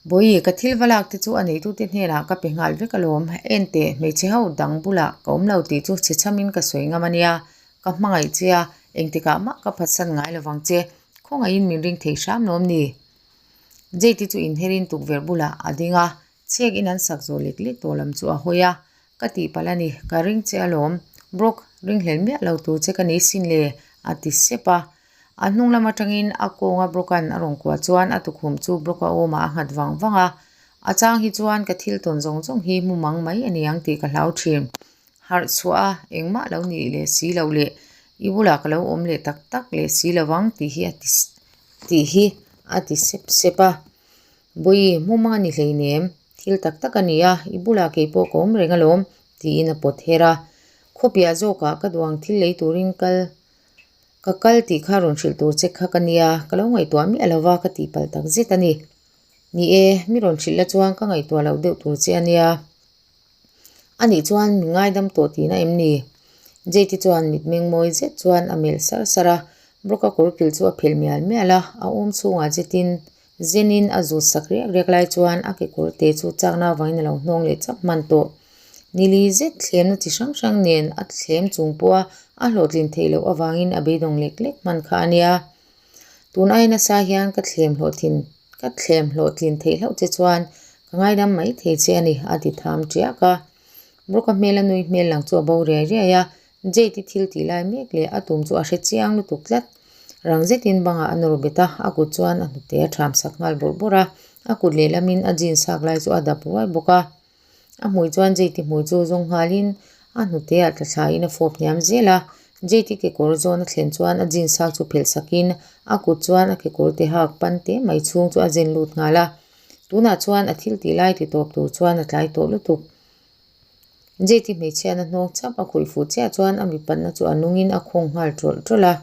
Bawihi, ka thil va lak te chu a neitute hnenah ka pe nghal vek alawm. En teh, hmeichhe ho dang bulah ka awm lo tih chu chhe chhamin ka sawi ngam a nia. Ka hmangaih che a, engtikah mah ka phatsan ngai lovang che. Khawngaihin min ring thei hram lawm ni? Jade chu inherin tukverh bulah a ding a, chhek in an sak zawh lek lek tawh lam chu a hawi a. Ka tihpalh a ni, ka ring che alawm. Brock, ringhlel miah lo tur che ka ni sin le, a ti sep a. A hnung lam atangin a kawnga Brock-a'n a rawn kuah chuan a tukhum chu Brock-a awmah a nghat vang vang a. A chang hi chuan ka thil tawn zawng zawng hi hmu mang mai a ni ang tih ka hlau thin. Harh chhuah a, engmah lo nih leh si lo leh i bulah ka lo awm leh tak tak leh si lo vang tih hi a ti tih hi a ti sep sep a. Bawihi, hmu mang a ni hleinem, thil tak tak a ni a, i bulah keipawh ka awm reng alawm tiin a pawt her a. Khawpiah zawkah ka duang thil lei turin kal Ka kal tih kha rawn hrilh tur che kha ka nia, ka lo ngaihtuah miah lo va ka tih palh tak zet a ni. Ni e, mi rawn hrilh la chuan ka ngaihtuah loh deuh tur che a nia. A nih chuan mi ngaidam tawh tihna em ni? Jade chuan mitmeng mawi zet chuan a melh sar sar a, Brock-a kawr kilh chu a phelh mial mial a, a awm chhungah zetin Zenin a zut sak riak riak lai chuan a kekawr te chu chakna avangin a lo hnawng leh chap hman tawh. Nili zet thlemna chi hrang hrang nen a thlem chung pawha a hlawhtlin theih loh avangin a beidawng lek lek hman kha a nia. Tun ai nasa hian ka thlem hlawhtlin ka thlem hlawhtlin theih hlauh che chuan ka ngaidam mai thei che a ni a ti tham tiak a. Brock-a hmel a nui hmel lang chu a bo riai riai a, Jade-i thil tih lai mek leh a tum chu a hre chiang lutuk tlat. Rang zetin bangah a nawr bet a, a kut chuan a hnute a ṭham sak nghal bawrh bawrh a, a kut lehlamin a jeans hak lai chu a dap ruai bawk a. A hmui chuan Jade-i hmui chu zawng nghalin a hnute ah tla thlaiin a fawp hniam zel a. Jade-i kekawr zawn a thlen chuan a jeans hak chu phelh sakin a kut chuan a kekawr te hak pan te mai chhung chu a zen lut nghal a. Tunah chuan a thil tih lai ti tawp tur chuan a tlai tawh lutuk. Jade hmeichhiatna hnawng chap a khawih fuh chiah chuan a mipatna chu a nungin a khawng nghal tawlh tawlh a.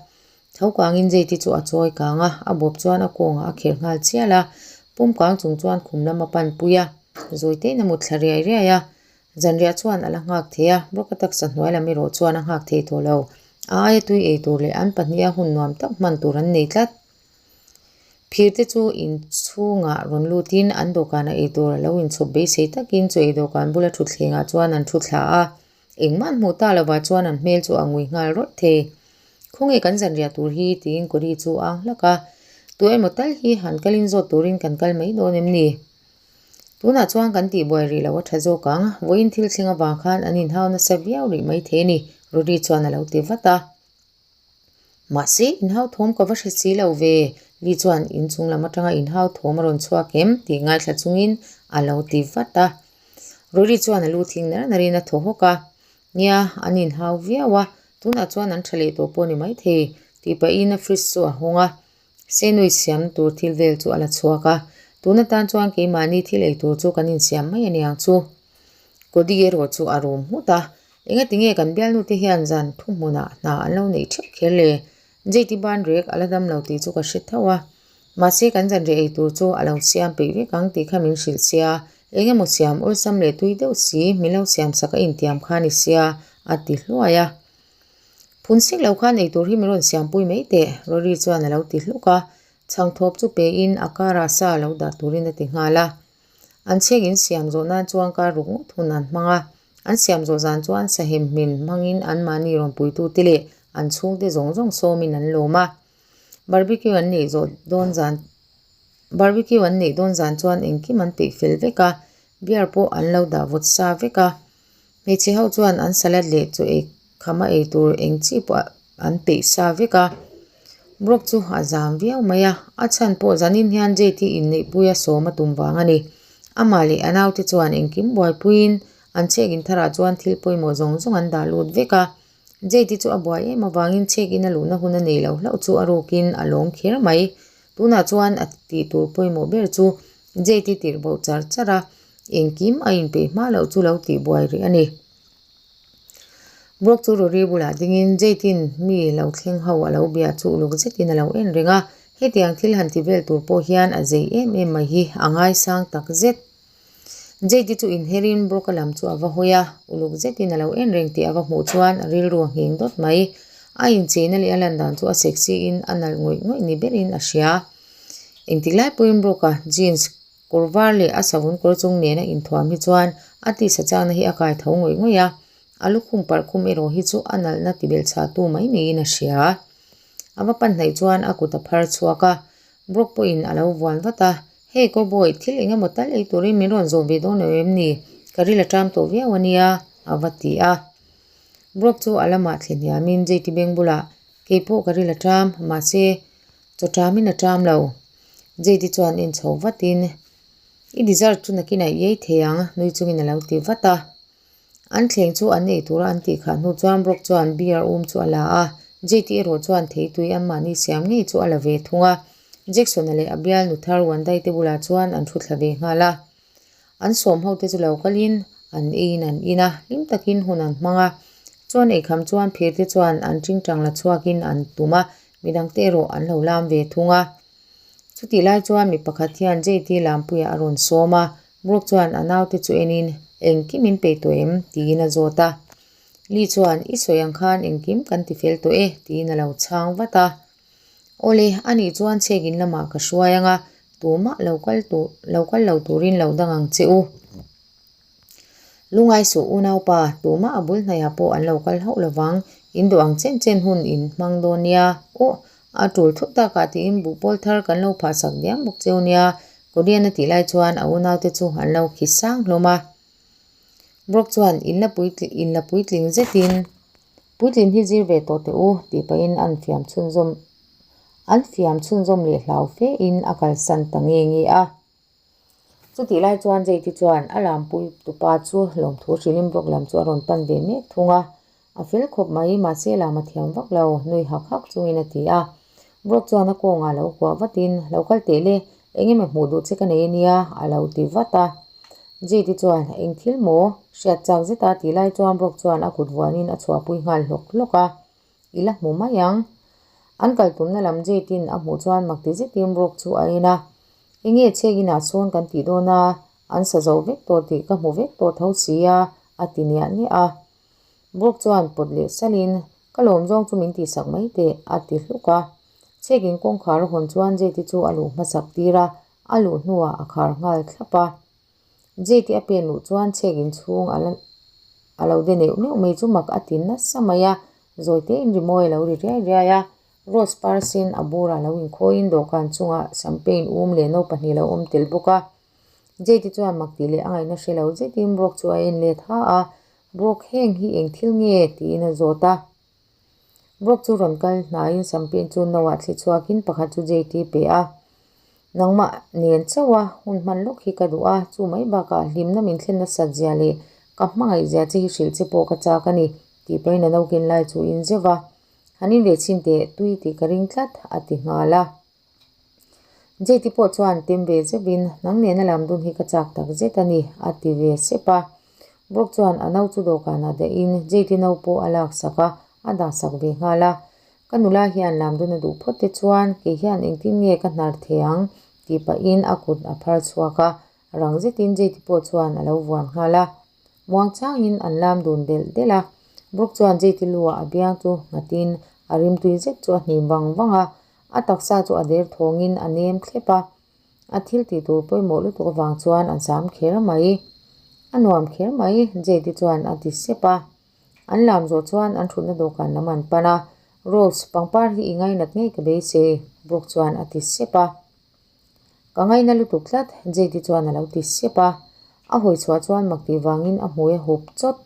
Tho kangin Jade chu a chawi kang a, a bawp chuan a kawngah a kherh nghal chial a. Pum kang chung chuan khum lam a pan pui a, zawi tein a mut thla riai riai a. Zanriah chuan a la nghak thei a, Brock-a taksa hnuai lam erawh chuan a nghak thei tawh lo. A aia tui ei tur leh an pahniha hun nuam tak hman tur an nei tlat. Phir te chu inchhungah rawn lutin an dawhkanah eitur a lo inchhawp beisei takin chu ei dawhkan bula thutthlengah chuan an thu thla a, engmah an hmuh ta lovah chuan an hmel chu a ngui nghal rawih thei. Khawnge kan zanriah tur hi? tiin Kori chu a ang hlak a, Tu emaw tal hi han kalin zawt turin kan kal mai dawn em ni? Tunah chuan kan tihbuai rih loh a tha zawk ang, vawiin thil thleng avang khan an inhau nasa viau rih maithei a ni, Ruri chuan a lo ti vat a. Mahse, inhau thawm ka va hre si lo ve, Lee chuan inchung lam atanga inhau thawm a rawn chhuak em tih ngaithla chungin a lo ti vat a. Rory chuan a lu thing ner nerin a thaw hawk a. Nia, an inhau viau a, tunah chuan an tha leh tawh pawh a ni maithei, tih pahin a fridge chu a hawng a. Sandwich siam tur thil vel chu a la chhuak a, tun atan chuan keimahni thil ei tur chu kan insiam mai a niang chu. Cody erawh chu a rum nghut a, engati nge kan bialnu te hian zan thuhmunah hna an lo neih theuh kher le? Jade ban rek a la dam lo tih chu ka hre tho a, mahse kan zanriah ei tur chu a lo siam peih vek ang tih kha min hrilh sia, eng emaw siam awlsam leh tui deuh si min lo siam sak a intiam kha a ni sia a ti hluai a. Phun sik lo khan ei tur hi min rawn siampui mai teh Rory chuan a lo ti hluk a, chhangthawp chu pein a karah sa lo dah turin a ti nghal a. An chhek in siam zawh nan chuan kar ruk ngawt hun an hmang a, an siam zawh zan chuan sahem hmin hmangin anmahni rawn puitute leh an chhungte zawng zawng sawmin an lawm a. Barbecue an neih zawh dawn zan Barbecue an neih dawn zan chuan engkim an peih fel vek a, beer pawh an lo dah vawt sa vek a. Hmeichhe ho chuan an salad leh chaw ei khama ei tur eng chi pawh an peih sa vek a, Brock chu a zam viau mai a, a chhan pawh zanin hian Jade hi inneihpui a sawm a tum vang a ni. Amah leh a naute chuan engkim buaipuiin an chhek in tharah chuan thil pawimawh zawng zawng an dah lut vek a, Jade chu a buai em avangin chhek in a luhna hun a nei lo hlauh chu a rukin a lawm kher mai. Tunah chuan a tih tur pawimawh ber chu Jade tirh boh char char a, engkim a inpeih hma loh chu lo tih buai rih a ni. Brock chu Rory bulah dingin Jade-in mi lo thleng ho a lo bia chu uluk zetin a lo en reng a, hetiang thil han ti vel tur pawh hian a zei em em mai hi a ngaisang tak zet. Jade-i chu inherin Brock-a lam chu a va hawi a, uluk zetin a lo en reng tih a va hmuh chuan a rilru a ngheng dawt mai. A incheina leh a lan dan chu a sexy in a nalh ngawih ngawih ni berin a hria. Engtik lai pawhin Brock-a jeans Kawr var leh a savun kawr chung nena inthuam hi chuan a tisa chakna hi a kai tho ngawih ngawih a, a lukhum parh khum erawh hi chu a nalhna ti belh chhah tu mai niin a hria. A va pan hnaih chuan a kut a phar chhuak a, Brock pawhin a lo vuan vat a, Hey Cowboy, thil eng emaw tal ei turin min rawn zawh ve dawn lo em ni? Ka ril a ṭam tawh viau a nia, a va ti a. Brock chu a lamah thli hniamin JT beng bulah, Keipawh ka ril a ṭam, mahse chaw ṭamin a ṭam lo. Jade chuan en chho vatin, I dessert chu nakinah i ei thei ang, nui chungin a lo ti vat a. An thleng chu an ei tura an tih khah hnu chuan Brock chuan beer um chu a la a, Jade erawh chuan theitui anmahni siam ngei chu a la ve thung a. Jackson-a leh a bialnu thar Wandai te bulah chuan an thu thla ve nghal a. An sawm ho te chu lo kalin an eiin an in a, hlim takin hun an hmang a. Chuan eikham chuan phir te chuan an tingtang la chhuakin an tum a, midang te erawh an lo lam ve thung a. Chutih lai chuan mi pakhat hian JT Lampuia a rawn sawm a, Brock chuan a naute chu enin, Engkim in peih tawh em? tiin a zawt a. Lee chuan, I sawi ang khan engkim kan ti fel tawh e, tiin a lo chhang vat a. Awle, anih chuan chhek in lamah ka hruai ang a, tumah lo kal tur lo kal lo turin lo dang ang che u. Lungai suh unaupa, tumah a bul hnaihah pawh an lo kal hauh lovang, in duh ang chen chen hun in hmang dawn nia. Aw, a tul thut takah tiin buhpawl thar kan lo phah sak diam bawk cheu nia, Korean a tih lai chuan a unaute chu an lo khi sang hlawm a. Brock chuan in la puitling in la puitling zetin puitlin hi zir ve tawh teh u tih pahin an fiam chhunzawm an fiam chhunzawm leh hlau fe in a kalsan ta nge nge a. Chutih lai chuan Jade chuan a lampui tupa chu lawmthu hrilhin Brock lam chu a rawn pan ve mek thung a. A fel khawp mai, mahse lam a thiam vak lo, nui hak hak chungin a ti a. Brock chuan a kawngah lo kuah vatin, Lo kal teh le, eng emaw hmuh duh che ka nei ania, a lo ti vat a. Jade chuan, Eng thil maw? Hriat chak zeta tih lai chuan Brock chuan a kut vuanin a chhuahpui nghal hlawk hlawk a. I la hmu mai ang. An kal tumna lam Jade-in a hmuh chuan mak ti zetin Brock chu a en a. Enge chhek inah sawn kan tih dawn a, an sa zo vek tawh tih ka hmu vek tawh tho si a, a ti niah niah a. Brock chuan pawt leh salin, Ka lawm zawng chu min tihsak mai teh, a ti hluk a. Chhekin kawngkhar a hawn chuan Jade chu a luh hmasak tir a, a luh hnuah a khar nghal thlap a. Jade a pen luh chuan chhekin chhung a la a lo de neuh neuh mai chu mak a ti nasa mai a, zawi tein rimawi a lo ri riai riai a. Rose par sen a burah lo inkhawiin dawhkan chungah champagne um leh no pahnih a lo awm tel bawk a. Jade chuan mak tih leh a ngaihna hre lo zetin Brock chu a en let ha a, Brock heng hi eng thil nge? tiin a zawt a. Brock chu rawn kal hnaiin champagne chu no ah thli chhuakin pakhat chu Jade a pe a. Nangmah nen chauh a, hun hman lawk hi ka duh a, chu mai bakah hlimna min thlen nasat zia leh Ka hmangaih zia che hi hrilh che pawh ka chak a ni, tih pahin a nokin lai chu in zeuh va. Han in ve chhin teh, tui tih ka ring tlat, a ti nghal a. Jade pawh chuan tem ve zeuhin, Nang nena lam dun hi ka chak tak zet a ni, a ti ve sep a. Brock chuan a no chu dawhkanah dahin Jade no pawh a laksak a, a dahsak ve nghal a. Ka nula hian lam dun a duh phawt te chuan kei hian engtin nge ka hnar thei ang tih pahin a kut a phar chhuak a, rang zetin Jade pawh chuan a lo vuan nghal a. Muang changin an lam dun delh delh a, Brock chuan Jade luah a biang chu nghatin a rimtui zet chu a hnim vang vang a, a taksa chu a der thawngin a nem thlep a. A thil tih tur pawimawh lutuk avang chuan a zam kher mai. A nuam kher mai, Jade chuan a ti sep a. An lam zawh chuan an thutna dawhkan lam an pan a, Rose, pangpar hi i ngainat ngei ka beisei, Brooke chuan a ti sep a. Ka ngaina lutuk tlat, Jade chuan a lo ti sep a. A hawi chhuah chuan mak tih vangin a hmui a hup chawt.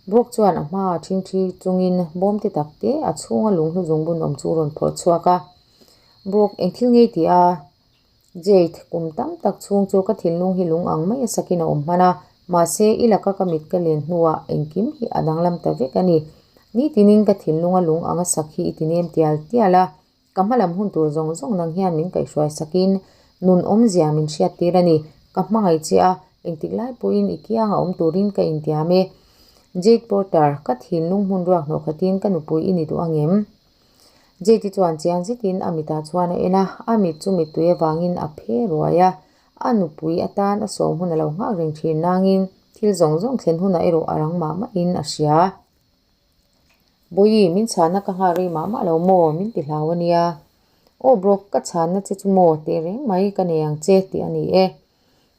Brooke chuan a hmaah ṭhingṭhi chungin bawm te tak te a chhunga lunghlu zungbun awm chu a rawn phawrh chhuak a. Brooke, eng thil ngei tih a? Jade, kum tam tak chhung chu ka thinlung hi lung ang mai a sakin a awm hman a, mahse i laka ka mit ka len hnuah engkim hi a danglam ta vek a ni. Nitinin ka thinlunga lung anga sak hi i ti nem tial tial a, ka hmalam hun tur zawng zawng nang hian min kaihhruai sakin nun awmzia min hriat tir a ni. Ka hmangaih che a, engtik lai pawhin i kianga awm turin ka intiam e. Jade Porter, ka thinlung hmun ruak hnawh khatin ka nupui i ni duh angem? Jade chuan chiang zetin a mitah chuan a en a, a mit chu mittui avangin a phe ruai a, a nupui atan a sawm hun a lo nghak reng thin nangin thil zawng zawng thlen hunah erawh a rang mah mahin a hria. Bawihi, min chhanna ka nghak rei mah mah lo maw? Min ti hlau a nia. Aw Brock, ka chhanna che chu maw teh reng mai ka nei ang che tih a ni e.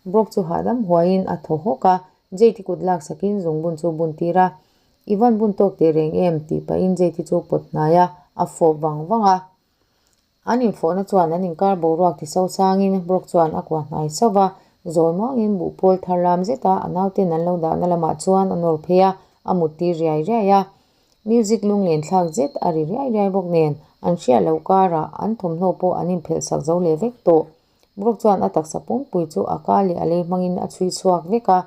Brock chu hahdam huaiin a thaw hawk a, Jade kut laksakin zungbun chu bun tir a, I van bun tawk teh reng em? tih pahin Jade chu pawt hnai a, a fawp vang vang a. An infawhna chuan an inkar boruak ti so sangin Brock chuan a kuah hnai sauh va, zawi muangin buhpawl thar lam zeta a nauten an lo dahna lamah chuan a nawr phei a, a mut tir riai riai a. Music lunglen thlak zet a ri riai riai bawk nen an hriat loh karah an thawmhnaw pawh an inphelh sak zo leh vek tawh. Brock chuan a taksa pumpui chu a ka leh a lei hmangin a chhui chhuak vek a,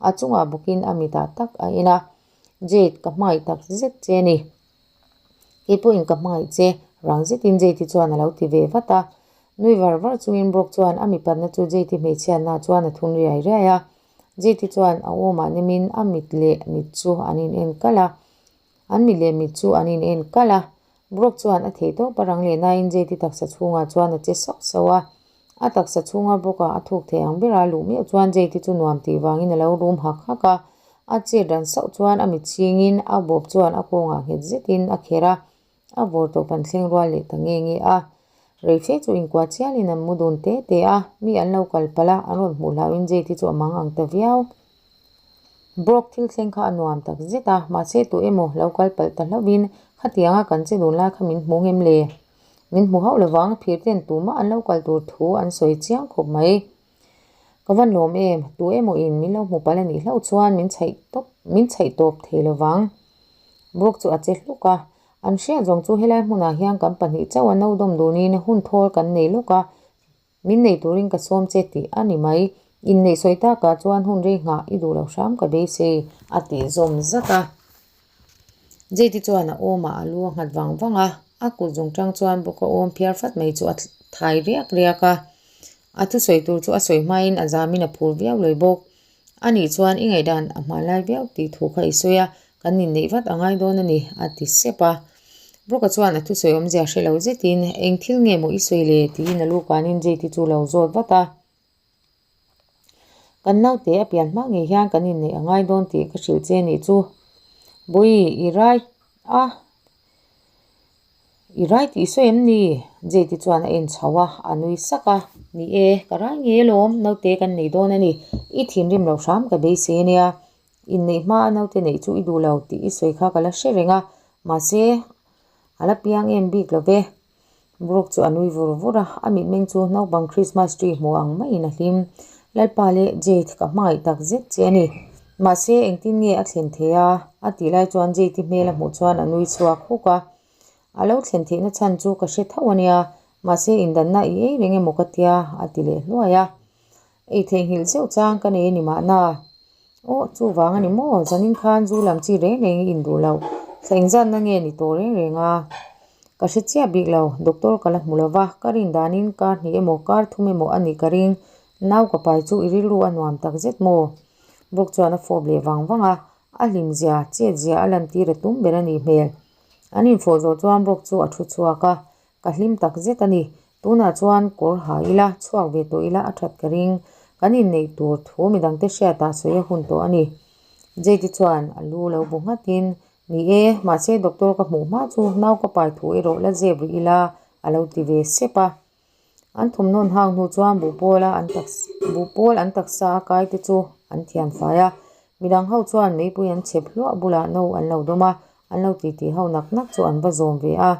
a chungah bawkin a mitah tak a en a. Jade, ka hmangaih tak zet che a ni. Kei pawhin ka hmangaih che, rang zetin Jade chuan a lo ti ve vat a. Nui var var chungin Brock chuan a mipatna chu Jade hmeichhiatna chuan a thun riai riai a. Jade chuan a awmah nemin a mit leh mit chu an in en kalh a. An mit leh mit chu an in en kalh a. Brock chuan a thei tawp a rang leh nain Jade taksa chhungah chuan a che sauh sauh a. A taksa chhunga Brock-a a thuk thei ang bera luh meuh chuan Jade chu nuam tih vangin a lo rum hak hak a. A chet ran sauh chuan a mit chhingin a bawp chuan a kawngah nghet zetin a kher a. A vawr tawp an thleng rual leh ta nge nge a. Reife chu inkuah chialin an mu dun te te a, mi an lo kal palh a, an rawn hmuh hlauhin Jade chu a mang ang ta viau. Brock thil thleng kha a nuam tak zet a, mahse tu emaw lo kal palh ta hlauhin khatianga kan che dun lai kha min hmu ngem le? Min hmu hauh lovang, phir ten tumah an lo kal tur thu an sawi chiang khawp mai. Ka van lawm em, tu emaw in min lo hmu palh a nih hlauh chuan min chhaih tawp min chhaih tawp thei lovang. Brock chu a che hluk a, an hriat zawng chu helai hmunah hian kan pahnih chauh a no dawm dunin hun thawl kan nei lawk a, min nei turin ka sawm che tih a ni mai. Inneih sawi takah chuan hun rei nghah i duh lo hram ka beisei a tih zawm zat a. Jade chuan a awmah a lu a nghat vang vang a, a kut zung tang chuan Brock a awm phiar fat mai chu a thai riak riak a. A thusawi tur chu a sawi hmain a zamin a phur viau lawih bawk. A nih chuan i ngaihdan a hma lai viau tih thu kha i sawi a, kan inneih vat a ngai dawn a ni, a ti sep a. Brock-a chuan a thusawi awmzia hre lo zetin, Eng thil nge maw i sawi le? tiin a lu kanin Jade-i chu lo zawt vat a. Kan naute a pian hma ngei hian kan inneih a ngai dawn tih ka hrilh che nih chu. Bawihi, i rai a, i rai tih sawi em ni? Jade chuan a en chho a, a nui sak a. Ni e, ka rai ngei alawm, naute kan nei dawn a ni. I thinrim lo hram ka beisei a nia. Inneih hma a naute neih chu i duh lo tih i sawi kha ka la hre reng a, mahse a la piang em bik lo ve. Brook chu a nui vur vur a, a mitmeng chu naupang Christmas tree hmu ang maiin a hlim. Lalpa leh Jade ka hmangaih tak zet che a ni. Mahse engtin nge a thlen thei a? A tih lai chuan Jade-i hmel a hmuh chuan a nui chhuak huk a. A lo thlen theihna chhan chu ka hre tho a nia, mahse indanna i ei reng emaw ka tia a ti leh hluai a. Ei theihnghilh zeuh chang ka nei a ni mahna. Aw, chuvang a ni maw? Zanin khan zu lam chi reng reng i induh loh. Thla engzatna nge ni tawh reng reng a? Ka hre chiah bik lo, doctor ka la hmu lo va, ka rin danin kar hnih emaw kar thum emaw a nih ka ring. Nau ka pai chu i rilru a nuam tak zet maw? Brook chuan a fawp leh vang vang a, a hlimzia, chetzia a lantir a tum ber a nih hmel. An infawh zawh chuan Brook chu a thu chhuak a, Ka hlim tak zet a ni. Tunah chuan kawr ha ila, chhuak ve tawh ila a that ka ring. Kan inneih tur thu midangte hriatah sawi a hun tawh a ni. Jade chuan a lu lo bu nghatin, Ni e, mahse doctor ka hmuh hma chu nau ka pai thu erawh la zep rih ila a lo ti ve sep a. An thawmhnawn hak hnu chuan buhpawla an buhpawl an taksa a kai te chu an thian fai a. Midang ho chuan meipui an chhep hluah bulah no an lo dawm a, an lo titi ho nak nak chu an va zawm ve a.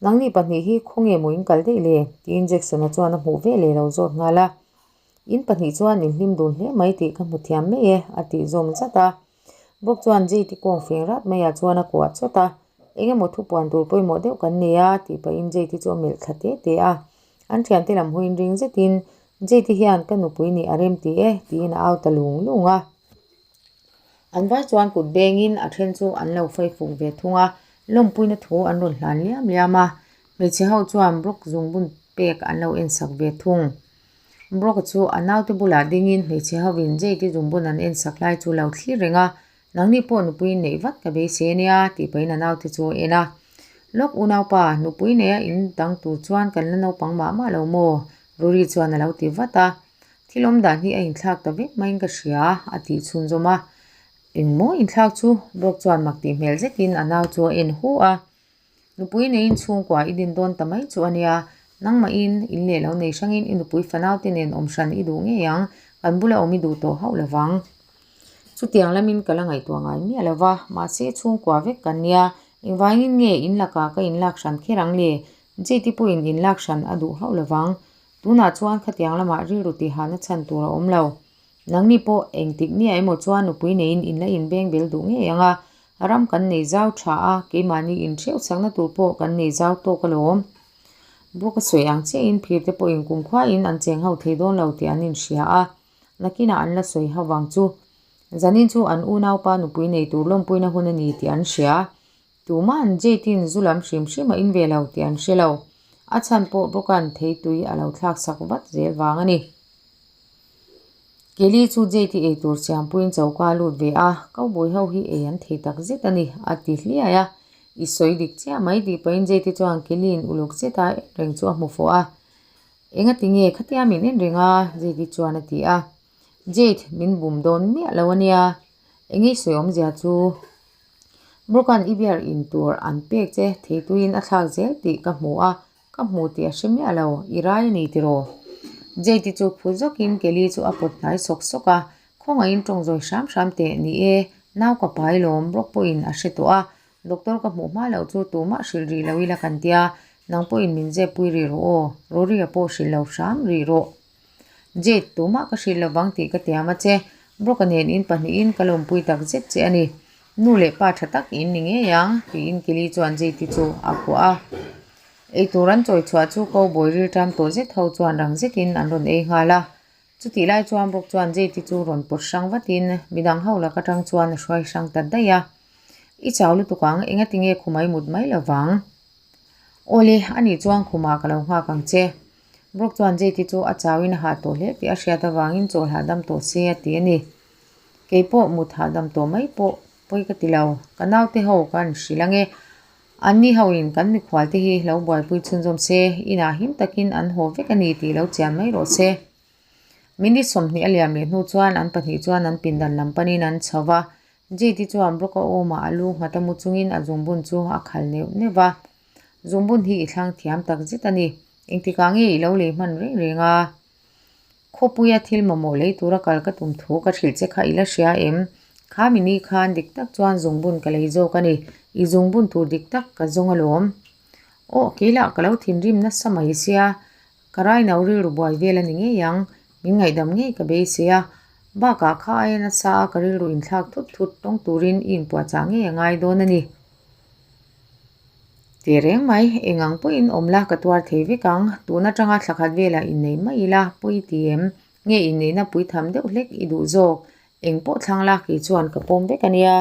Nangni pahnih hi khawnge maw in kal daih le? tiin Jackson-a chuan a hmuh ve leh lo zawt nghal a. In pahnih chuan in hlim dun hle mai tih ka hmu thiam mai e, a tih zawm zat a. Bawk chuan Jade-i kawng feng rat maiah chuan a kuah chawt a. Eng emaw thupuan tur pawimawh deuh kan nei a, tih pahin Jade-i chu a melh thla te te a. An thiante lam hawiin ring zetin, Jade-i hian ka nupui nih a rem ti e, tiin a au ta lung lung a. An vai chuan kut bengin a then chu an lo fai fuk ve thung a, lawmpuina thu an rawn hlan liam liam a, hmeichhe ho chuan Brock zungbun pek an lo en sak ve thung. Brock chu a naute bulah dingin hmeichhe hovin Jade zungbun an en sak lai chu lo thlir reng a, Nangni pawh nupui neih vat ka beisei ania tih pahin a naute chu a en a. Lawk unaupa, nupui neia in dang tur chuan kan la naupang mah mah lo maw? Rory chuan a lo ti vat a. Thil awm dan hi a inthlak ta vek maiin ka hria, a tih chhunzawm a. Engmaw inthlak chu? Brock chuan mak tih hmel zetin a nau chu a en hu a. Nupui neiin chhungkua i din dawn ta mai chu a nia. Nangmahin in leh lo nei hrangin i nupui fanau te nen awm hran i duh ngei ang, kan bula awm i duh tawh hauh lo vang. Chutiang lamin ka la ngaihtuah ngai miah lo va, mahse chhungkua vek kan nia. Engvangin nge in lakah ka inlak hran kher ang le? Jade pawhin inlak hran a duh hauh lo vang. Tunah chuan khatiang lamah rilru tihahna chhan tur a awm lo. Nangni pawh engtik nia emaw chuan nupui neiin in la inbeng bel duh ngei ang a, ram kan nei zau tha a, keimahni inhreuh chakna tur pawh kan nei zau tawk alawm. Buk a sawi ang chiahin phirte pawhin kumkhuain an cheng ho thei dawn lo tih an inhria a, nakinah an la sawi ho vang chu. Zanin chu an unaupa nupui nei tur lawmpuina hun a ni tih an hria. Tuma'n Jade-in zu lam hrim hrim a in ve lo tih an hre lo. A chhan pawh Brooke-a'n theitui a lo thlak sak vat zel vang a ni. Kelly chu Jade-i eitur siampuiin choka a lut ve a, Cowboy ho hi ei an thei tak zet a ni, a ti hliai a. I sawi dik chiah mai tih pahin Jade-i chuan Kelly-in uluk zeta en reng chu a hmu fuh a. Engati nge khatia min en reng a? Jade-i chuan a ti a. Jade, min bum dawn miah lo a nia. Enge i sawi awmzia chu? Brokan i beer in tur an pek che theituiin a thlak zel tih ka hmu a, ka hmu tih a hre miah lo, i rai a ni tiraw? Jade chu phu zawkin Kelly chu a pawt hnai sawk sawk a, khawngaihin tawng zawi hram hram teh ni e, nau ka pai lawm Brock pawhin a hre tawh a, doctor ka hmuh hma loh chu tumah hrilh rih lo ila kan tia, nang pawhin min zep pui rih rawh aw, Rory-a pawh hrilh lo hram rih rawh. Jade, tumah ka hrilh lovang tih ka tiam a che. Brock-a nen in pahnihin ka lawmpui tak zet che a ni. Nu leh pa tha tak in ni ngei ang, tiin Kelly chuan Jade-i chu a kuah a. Eitur an chawi chhuah chu cowboy rilṭam tawh zet ho chuan rang zetin an rawn ei nghal a. Chutih lai chuan Brock chuan Jade-i chu rawn pawt hrang vatin midang ho lak atang chuan a hruai hrang ta daih a. I chau lutuk ang, engati nge khumai mut mai lovang? Awle, anih chuan khumah ka lo nghak ang che. Brock chuan Jade chu a chauin a hah tawh hle tih a hriat avangin chawl hahdam tawh se a ti a ni. Kei pawh mut hahdam tawh mai pawh pawi ka ti lo. Ka naute ho ka an hrilh ange. Anni hoin kan mikhual te hi lo buaipui chhunzawm se, inah him takin an haw vek a ni tih lo chian mai rawh se. Minute 20 a liam leh hnu chuan an pahnih chuan an pindan lam panin an chho va. Jade chuan Brock-a awmah a lu nghat a mu chungin a zungbun chu a khal neuh neuh va. Zungbun hi i thlang thiam tak zet a ni. Engtikah nge i lo lei hman reng reng a? Khawpuia thil mamawh lei tura kal ka tum thu ka hrilh che kha i la hria em? Kha mini khan dik tak chuan zungbun ka lei zawk a ni. I zungbun tur dik tak ka zawng alawm. Aw, keilah ka lo thinrim nasa mai sia. Ka raino rilru buai vel a ni ngei ang. Min ngaihdam ngei ka beisei a. Bakah kha aia nasa a ka rilru inthlak thut thut tawng turin i inpuahchah ngei a ngai dawn a ni. Teh reng mai, eng ang pawhin awm la ka tuar thei vek ang. Tun atanga thla khat velah innei mai ila, pawi ti em? Nge inneihna puitham deuh hlek i duh zawk? Eng pawh thlang la kei chuan ka pawm vek a nia.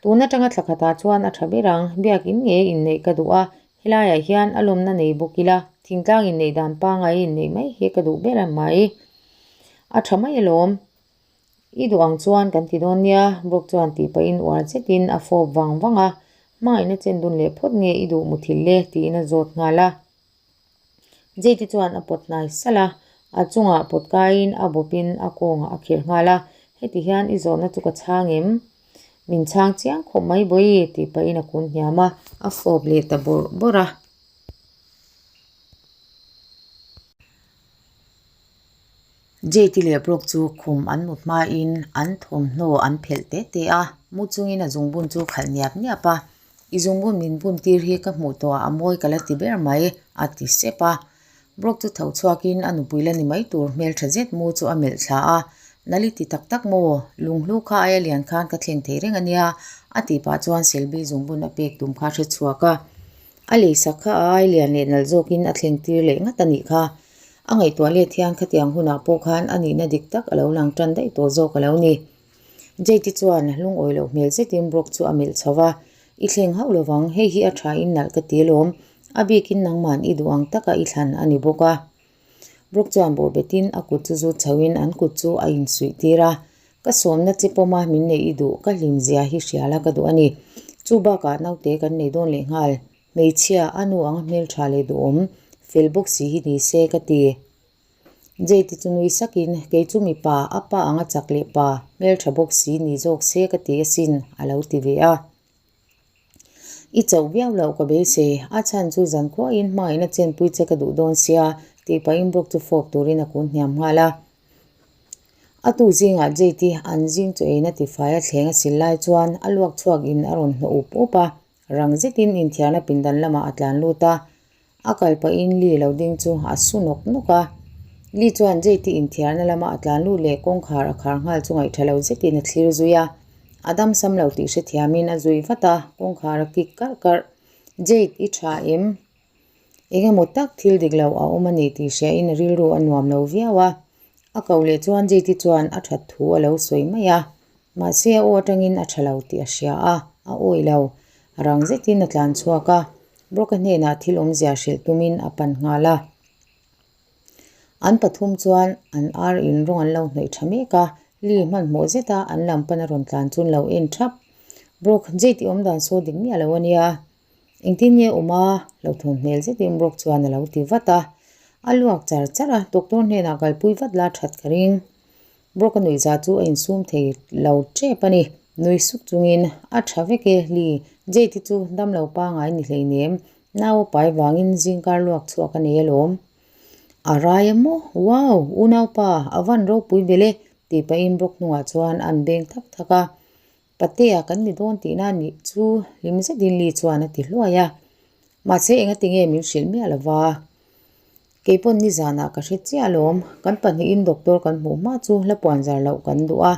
Tun atanga thla khatah chuan a tha ber ang, biakin nge inneih ka duh a, helaiah hian a lawmna nei bawk ila, thingtlang inneih dan pangai inneih mai hi ka duh ber a mai. A tha mai alawm. I duh ang chuan kan ti dawn nia, Brooke chuan tih pahin uar zetin a fawp vang vang a, hmangaihna chen dun leh phawt nge i duh muthilh le tiin a zawt nghal a. Jade chuan a pawt hnai salh a, a chungah pawt kaiin a bawpin a kawngah a khirh nghal a, heti hian i zawhna chu ka chhang em? Min chhang chiang khawp mai bawi tih pahin a kun hniam a, a fawp leh ta bawrh bawrh a. Jade leh Brock chu khum an mut hmain an thawmhnaw an phelh te te a, mu chungin a zungbun chu khalh niap niap a, I zungbun min bun tir hi ka hmuh tawh a mawi ka la ti ber mai, a ti sep a. Brock chu tho chhuakin a nupui la ni mai tur hmeltha zet mu chu a melh thla a, Nali ti tak tak maw? Lunghlu kha aia lian khan ka thleng thei reng a nia, a tih pah chuan Selby zungbun a pek tum kha a hre chhuak a. A leisak kha a ai lian leh nalh zawkin a thleng tir leh ngat a nih kha. A ngaihtuah let hian khatiang hunah pawh khan a nihna dik tak a lo lang tan daih tawh zawk a lo ni. Jade chuan lungawi loh hmel zetin Brock chu a melh chho va, I thleng hauh lovang, hei hi a tha in nalh ka ti alawm, a bikin nangman i duh ang taka i thlan a ni bawk a. Brock chuan bawhbetin a kut chu zut chhoin an kut chu a insuih tir a, Ka sawmna che pawma min neih i duh, ka hlim zia hi hria la ka duh a ni. Chu bakah naute kan nei dawn leh nghal, hmeichhia, a nu anga hmeltha leh duhawm, fel bawk si hi ni se ka ti. Jade chu nui sakin, Kei chu mipa, a pa anga chak leh pa, hmeltha bawk si ni zawk se ka ti asin, a lo ti ve a. I chauh viau loh ka beisei, a chhan chu zan khuahin hmangaihna chenpui che ka duh dawn sia, tih pahin Brock chu fawp turin a kun hniam nghal a. A tu zingah Jade an zing chaw eina tifai a thleng a sil lai chuan a luak chhuak in a rawn hnawh up up a, rang zetin inthiarna pindan lamah a tlan lut a. A kal pahin Lee lo ding chu a su nawk nawk a. Lee chuan Jade inthiarna lama a tlan lut leh kawngkhar a khar nghal chu ngaihṭha lo zetin a thlir zui a. A damsam lo tih hrethiamin a zui vat a, kawngkhar a kik karh karh. Jade, i ṭha em? Eng emaw tak thil dik lo a awm a ni tih hriain a rilru a nuam lo viau a. A ko leh chuan Jade chuan a ṭhat thu a lo sawi mai a. Mahse a aw atangin a tha lo tih a hria a, a awih lo. Rang zetin a tlan chhuak a, Brock-a hnenah thil awmzia hrilh tumin a pan nghal a. An pathum chuan an ar in rawng an lo hnawih tha mek a, Lee hmanhmawh zeta an lam pan a rawn tlan chu an lo en thap. Brock, Jade i awmdan saw dik miah lo a nia. Engtin nge awm a? Lo thawn hmel zetin Brock chuan a lo ti vat a. A luak char char a, doctor hnenah kalpui vat la that ka ring. Brock a nuihza chu a insum thei lo tep a ni. Nui suk chungin, A tha vek e, Lee. Jade chu damlo pangai ni hleinem. Nau a pai vangin zingkar luak chhuak a nei alawm. A rai a maw? Wow! Unaupa, a van ropui vel e, tih pahin Brock hnungah chuan an beng thak thak a. Patea kan ni dawn tihna nih chu hlim zetin Lee chuan a ti hluai a. Mahse engati nge min hrilh miah lova? Keipawn nizanah ka hre chiah alawm, kan pahnihin doctor kan hmuh hma chu hla puan zar loh kan duh a.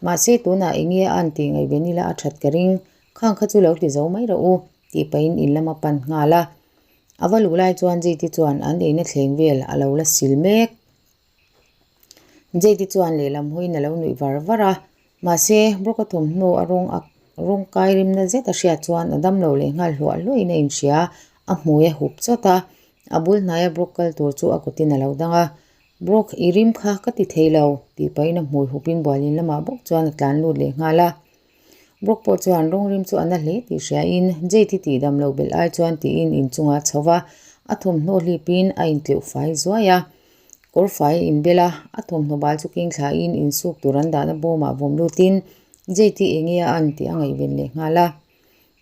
Mahse tunah enge a an tih ngaihven ila a that ka ring, khang kha chu lo ti zo mai rawh u, tih pahin in lama pan nghal a. A va luh lai chuan Jade chuan an eina thleng vel a lo la sil mek. Jade chuan lehlam hawiin a lo nuih var var a, mahse Brock-a thawmhnaw a rawng a rawng kai rimna zet a hriat chuan a damlo leh nghal hluah hluahin a inhria, a hmui a hup chawt a, a bul hnaia Brock kal tur chu a kutin a lo dang a, Brock i rim kha ka ti thei lo tih pahin a hmui hupin bualin lamah bawk chuan a tlan lut leh nghal a. Brock pawh chuan rawng rim chu a na hle tih hriain Jade i tih dam lo belh ai chuan tiin inchungah a chho va, a thawmhnaw hlipin a intleuh fai zuai a. Kawr fai a inbel a, a thawmhnaw bal chu keng thlain insuk tur an dahna bawmah vawm lutin Jade i enge a an tih a ngaihven leh nghal a.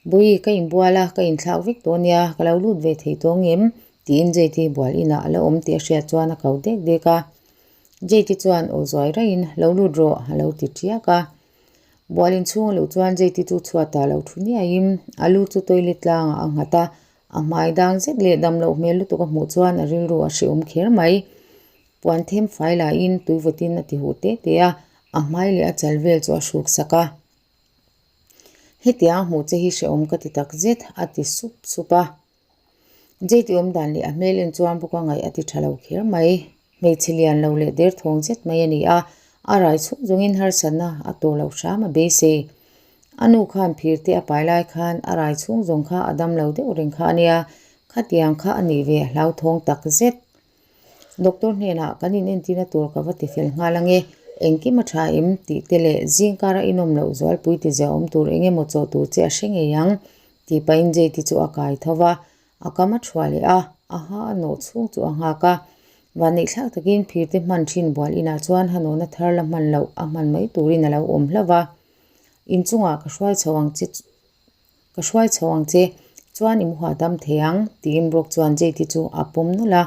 Bawi, ka inbual a, ka inthlak vek tawh nia, ka lo lut ve thei tawh ngem? tiin Jade i bual inah a la awm tih a hriat chuan a ko dek dek a. Jade i chuan aw zuai raiin, Lo lut rawh, a lo ti tiak a. Bual inchhung a luh chuan Jade i chu chhuatah lo thu niaiin a lu chu toilet tlangah a nghat a, A hmai dang zet leh dam loh hmel lutuk a hmuh chuan a rilru a hrehawm kher mai. Puan them fai lahin tui vawtin a ti huh te te a, a hmai leh a chal vel chu a hruk sak a. Hetiang a hmuh che hi hrehawm ka ti tak zet, a ti sup sup a. Jade awm dan leh a hmel en chuan bawk a ngaih a ti tha lo kher mai. Hmeichhe lian lo leh derthawng zet mai a ni a. A rai chhung zawngin harsatna a tawh loh hram a beisei. A nu khan phir te a pai lai khan a rai chhung zawng kha a dam lo deuh reng kha a nia, khatiang kha a nih ve a hlauthawng tak zet. Doctor hnenah kan inentirna tur ka va ti fel nghal ange, engkim a tha em tih te leh zingkara inawm loh zualpui ti zia awm tur eng emaw chaw tur che a hre ngei ang tih pahin Jade chu a kai tho va, a kam a thuah leh a, a ha a nawh chhung chu a nghak a. Vanneih thlak takin phirte hman thin bual inah chuan ha nawhna thar la hman loh a hman mai turin a lo awm hlauh va. Inchungah ka hruai chho ang che Ka hruai chho ang che, chuan i muhah dam thei ang, tiin Brock chuan Jade chu a pawm nawlh a,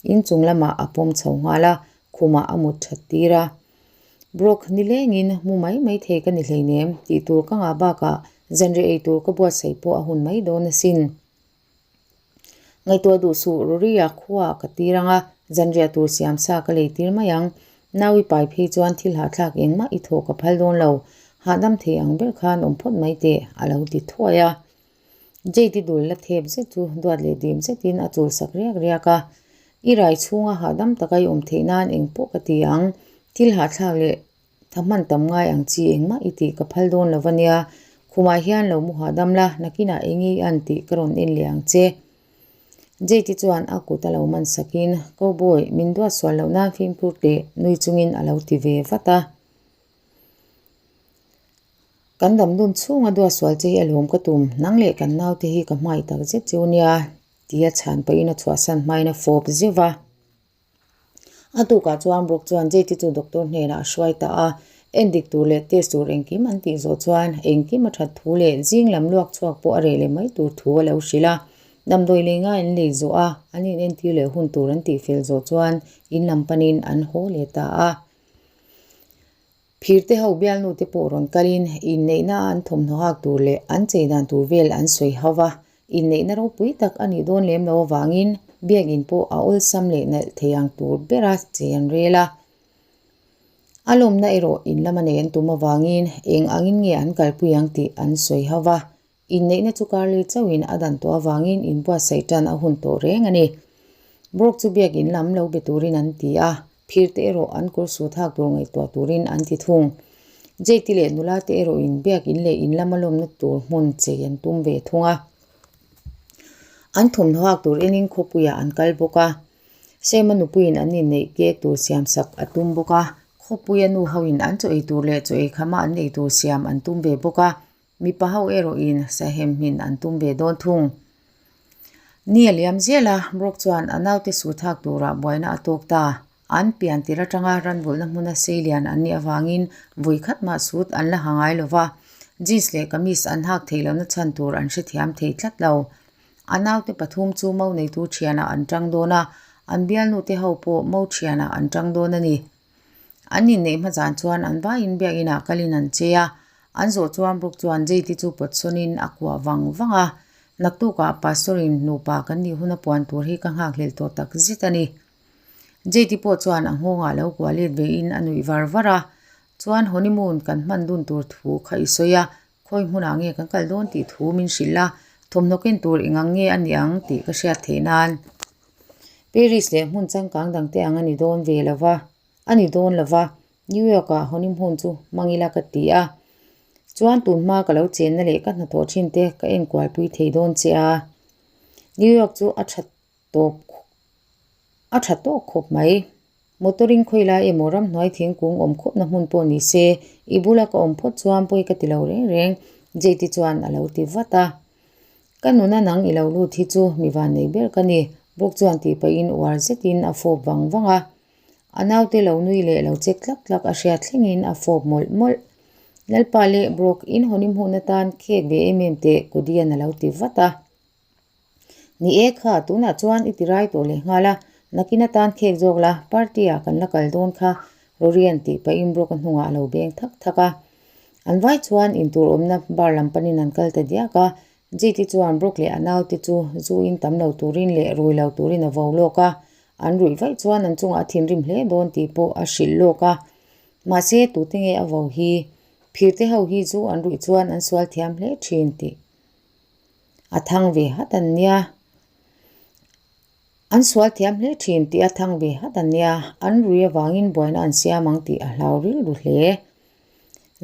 inchung lamah a pawm chho nghal a, khumah a mut that tir a. Brock, nilengin mu mai mai thei ka ni hleinem, tih tur ka ngah bakah zanriah ei tur ka buatsaih pawh a hun mai dawn asin. Ngaihtuah duh suh, Rory-a khuaah ka tir ang a, zanriah tur siam sa ka lei tir mai ang. Nau i pai phei chuan thil hahthlak engmah i thawh ka phal dawn lo, hahdam thei ang ber khan awm phawt mai teh, a lo ti thuai a. Jade-i dul la thep zet chu duat leh dim zetin a chul sak riak riak a. I rai chhunga hahdam taka i awm theih nan engpawh ka ti ang, thil hahthlak leh Tha hman tam ngai ang chi engmah i tih ka phal dawn lo va nia, khumah hian lo mu hahdam la, nakinah eng i an tih ka rawn en leh ang che. Jade chuan a kut a lo man sakin, Cowboy, min duat sual loh nan fimkhur teh nui chungin a lo ti ve vat a. Kan dam dun chhunga duat sual che hi a lawm ka tum, nang leh kan naute hi ka hmangaih tak zet cheu nia, tia chhan pahin a chhuahsan hmain a fawp zeuh va. A tukah chuan Brooke chuan Jade chu doctor hnenah a hruai ta a, endik tur leh test tur engkim an tih zawh chuan engkim a that thu leh zing lam luak chhuak pawh a reh leh mai tur thu a lo hrilh a. Damdawi lei ngai an lei zawh a, an inentir leh hun tur an tih fel zawh chuan in lam panin an haw leh ta a. Phirte ho bialnu te pawh rawn kalin inneihna a an thawmhnaw hak tur leh an chei dan tur vel an sawi ho va, inneihna ropui tak a nih dawn lem lo avangin biakinn pawh a awlsam leh nalh thei ang tur bera chei an rel a. A lawmna erawh in lama nei an tum avangin eng angin nge an kalpui ang tih an sawi ho va, Inneihna chu Carly chauhin a dan tawh avangin inbuatsaih tan a hun tawh reng a ni. Brock chu biakinn lam lo be turin an ti a, phir te erawh an kawr sut hak tur ngaihtuah turin an ti thung. Jade leh nula te erawhin biakinn leh in lama lawmna tur hmun chei an tum ve thung a. An thawmhnaw hak tur enin khawpuiah an kal bawk a. Sema nupuiin an inneih kek tur siamsak a tum bawk a, khawpuia nu hoin an chaw ei tur leh chaw ei khama an ei tur siam an tum ve bawk a. Mipa ho erawhin sahem hmin an tum ve dawn thung. Ni a liam zel a, Brock chuan a naute su thak turah buaina a tawk ta. An pian tir atanga ranvulhna hmuna seilian an nih avangin vawi khat mah sut an la ha ngai lo va, jeans leh kamis an hak theih lohna chhan tur an hrethiam thei tlat lo. A naute pathum chu mo neitu thianah an tang dawn a, an bialnute ho pawh mo thianah an tang dawn a ni. An inneih hma zan chuan an vaiin biakinah kalin an che a, an zawh chuan Brooke chuan Jade chu pawt sawnin a kuah vang vang a, Naktukah Pastor-in nupa kan nih huna puan tur hi ka nghakhlelh tawh tak zet a ni. Jade pawh chuan a nghawngah lo kuah let vein a nuih var var a, Chuan honeymoon kan hman dun tur thu kha i sawi a, khawi hmunah nge kan kal dawn tih thu min hrilh a, thawmhnaw ken tur engang nge a ni ang tih ka hriat theih nan. Paris leh hmun changkang dangte ang a ni dawn ve lo va, a ni dawn lo va, New York-ah honeymoon chu hmang ila ka ti a. Chuan tun hma ka lo chenna leh ka hnathawh thin te ka enkualpui thei dawn che a. New York chu a tha tawp a tha tawk khawp mai. Motor-in khawi lai emaw ramhnuai thingkung awm khawpna hmun pawh ni se, i bula ka awm phawt chuan pawi ka ti lo reng reng, Jade chuan a lo ti vat a. Ka nuna nang i lo lut hi chu mi van nei ber ka ni, Brooke chuan tih pahin uar zetin a fawp vang vang a. A naute lo nui leh lo chek tlak tlak a hriat thlengin a fawp mawlh mawlh. Lalpa leh Brooke, in hawnim hmuhna tan khek ve em em teh, Cody-a'n a lo ti vat a. Ni e kha, tunah chuan i ti rai tawh leh nghal a, nakin atan khek zawk la, party ah kan la kal dawn kha, Rorian tih pahin Brooke-a hnungah a lo beng thak thak a. An vai chuan intur awmna bar lam panin an kal ta diak a, Jade-i chuan Brooke leh a naute chu zu in tam lo turin leh rui lo turin a vo lawk a, an ruih vaih chuan an chungah a thinrim hle dawn tih pawh a hrilh lawk a. Mahse, tute nge a vo hi? Phirte ho hi zu an ruih chuan an sual thiam hle thin tih. A thang ve hat an nia. An sual thiam hle thin tih a thang ve hat a nia, an rui avangin buaina an siam ang tih a hlau rilru hle.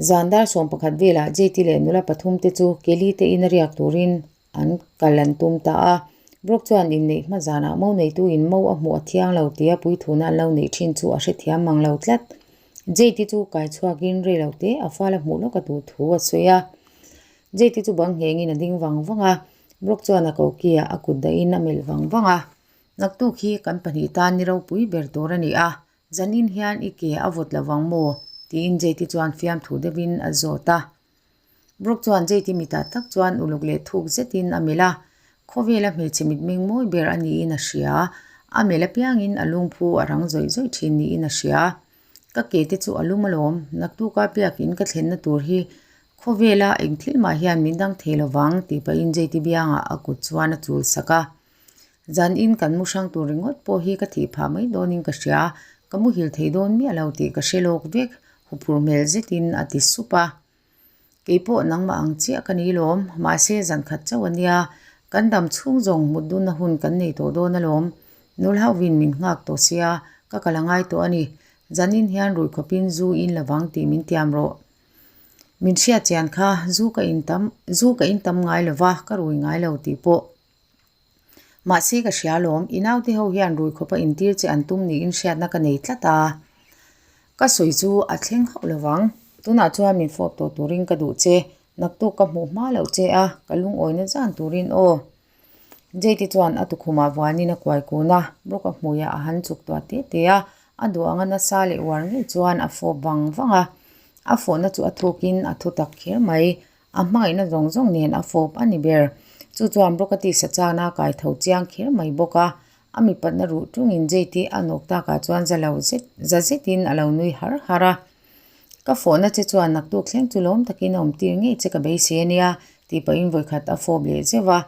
Zan dar 11 velah JT leh nula pathum te chu Kelly te in a riak turin an kal an tum ta a. Brock chuan inneih hma zanah mo neitu in mo a hmuh a thiang lo tia puithuna an lo neih thin chu a hrethiam mang lo tlat. JT chu kai chhuakin rei lo te a fal a hmuh lawk a duh thu a sawi a. JT chu bang nghengin a ding vang vang a. Brock chuan a kokiah a kut dahin a melh vang vang a. Naktuk hi kan pahnih tan ni ropui ber tur a ni a, zanin hian i ke a vawt lo vang maw? tiin Jade chuan fiamthu deuhin a zawt a. Brock chuan Jade mitah tak chuan uluk leh thuk zetin a melh a, khawvela hmeichhe mitmeng mawi ber a niin a hria, a melh apiangin a lungphu a rang zawih zawih thin niin a hria. Ka ke te chu a lum alawm, naktuka biakin ka thlenna tur hi Khawvela eng thil mah hian min dang thei lovang tih pahin JT biangah a kut chuan a chul sak a. Zan in kan mu hrang tur ringawt pawh hi ka thih phah mai dawnin ka hria, ka muhil thei dawn miah lo tih ka hre lawk vek, huphur hmel zetin a ti sup a. Kei pawh nangmah ang chiah ka ni lawm, mahse zan khat chauh a nia, kan dam chhung zawng mut dunna hun kan nei tawh dawn alawm, nulhauvin min nghak tawh sia, ka kal a ngai tawh a ni, zanin hian rui khawpin zu in lovang tih min tiam rawh. Min hriat chian kha zu ka in tam zu ka in tam ngai lo va, ka rui ngai lo tih pawh. Mahse ka hria lawm, i naute ho hian rui khawpa intir che an tum niin hriatna ka nei tlat a. Ka sawi chu a thleng hauh lo vang. Tunah chuan min fawp tawh turin ka duh che, naktuk ka hmuh hma loh che a, ka lungawina zan turin aw. Jade chuan a tukhumah vuanin a kuai kun a, Brock-a hmuiah a han chuk tuah te te a, a duh anga nasa leh uar ngei chuan a fawp vang vang a. A fawhna chu a thukin a thu tak kher mai, a hmangaihna zawng zawng nen a fawp a ni ber. Chu chuan Brock-a tisa chana a kai tho chiang kher mai bawk a, a mipatna ruh tungin Jade a nawk takah chuan za lo zet za zetin a lo nui har har a. Ka fawhna che chuan naktuk thleng chu lawm takin a awm tir ngei che ka beisei a nia, tih pahin vawikhat a fawp leh zeuh a.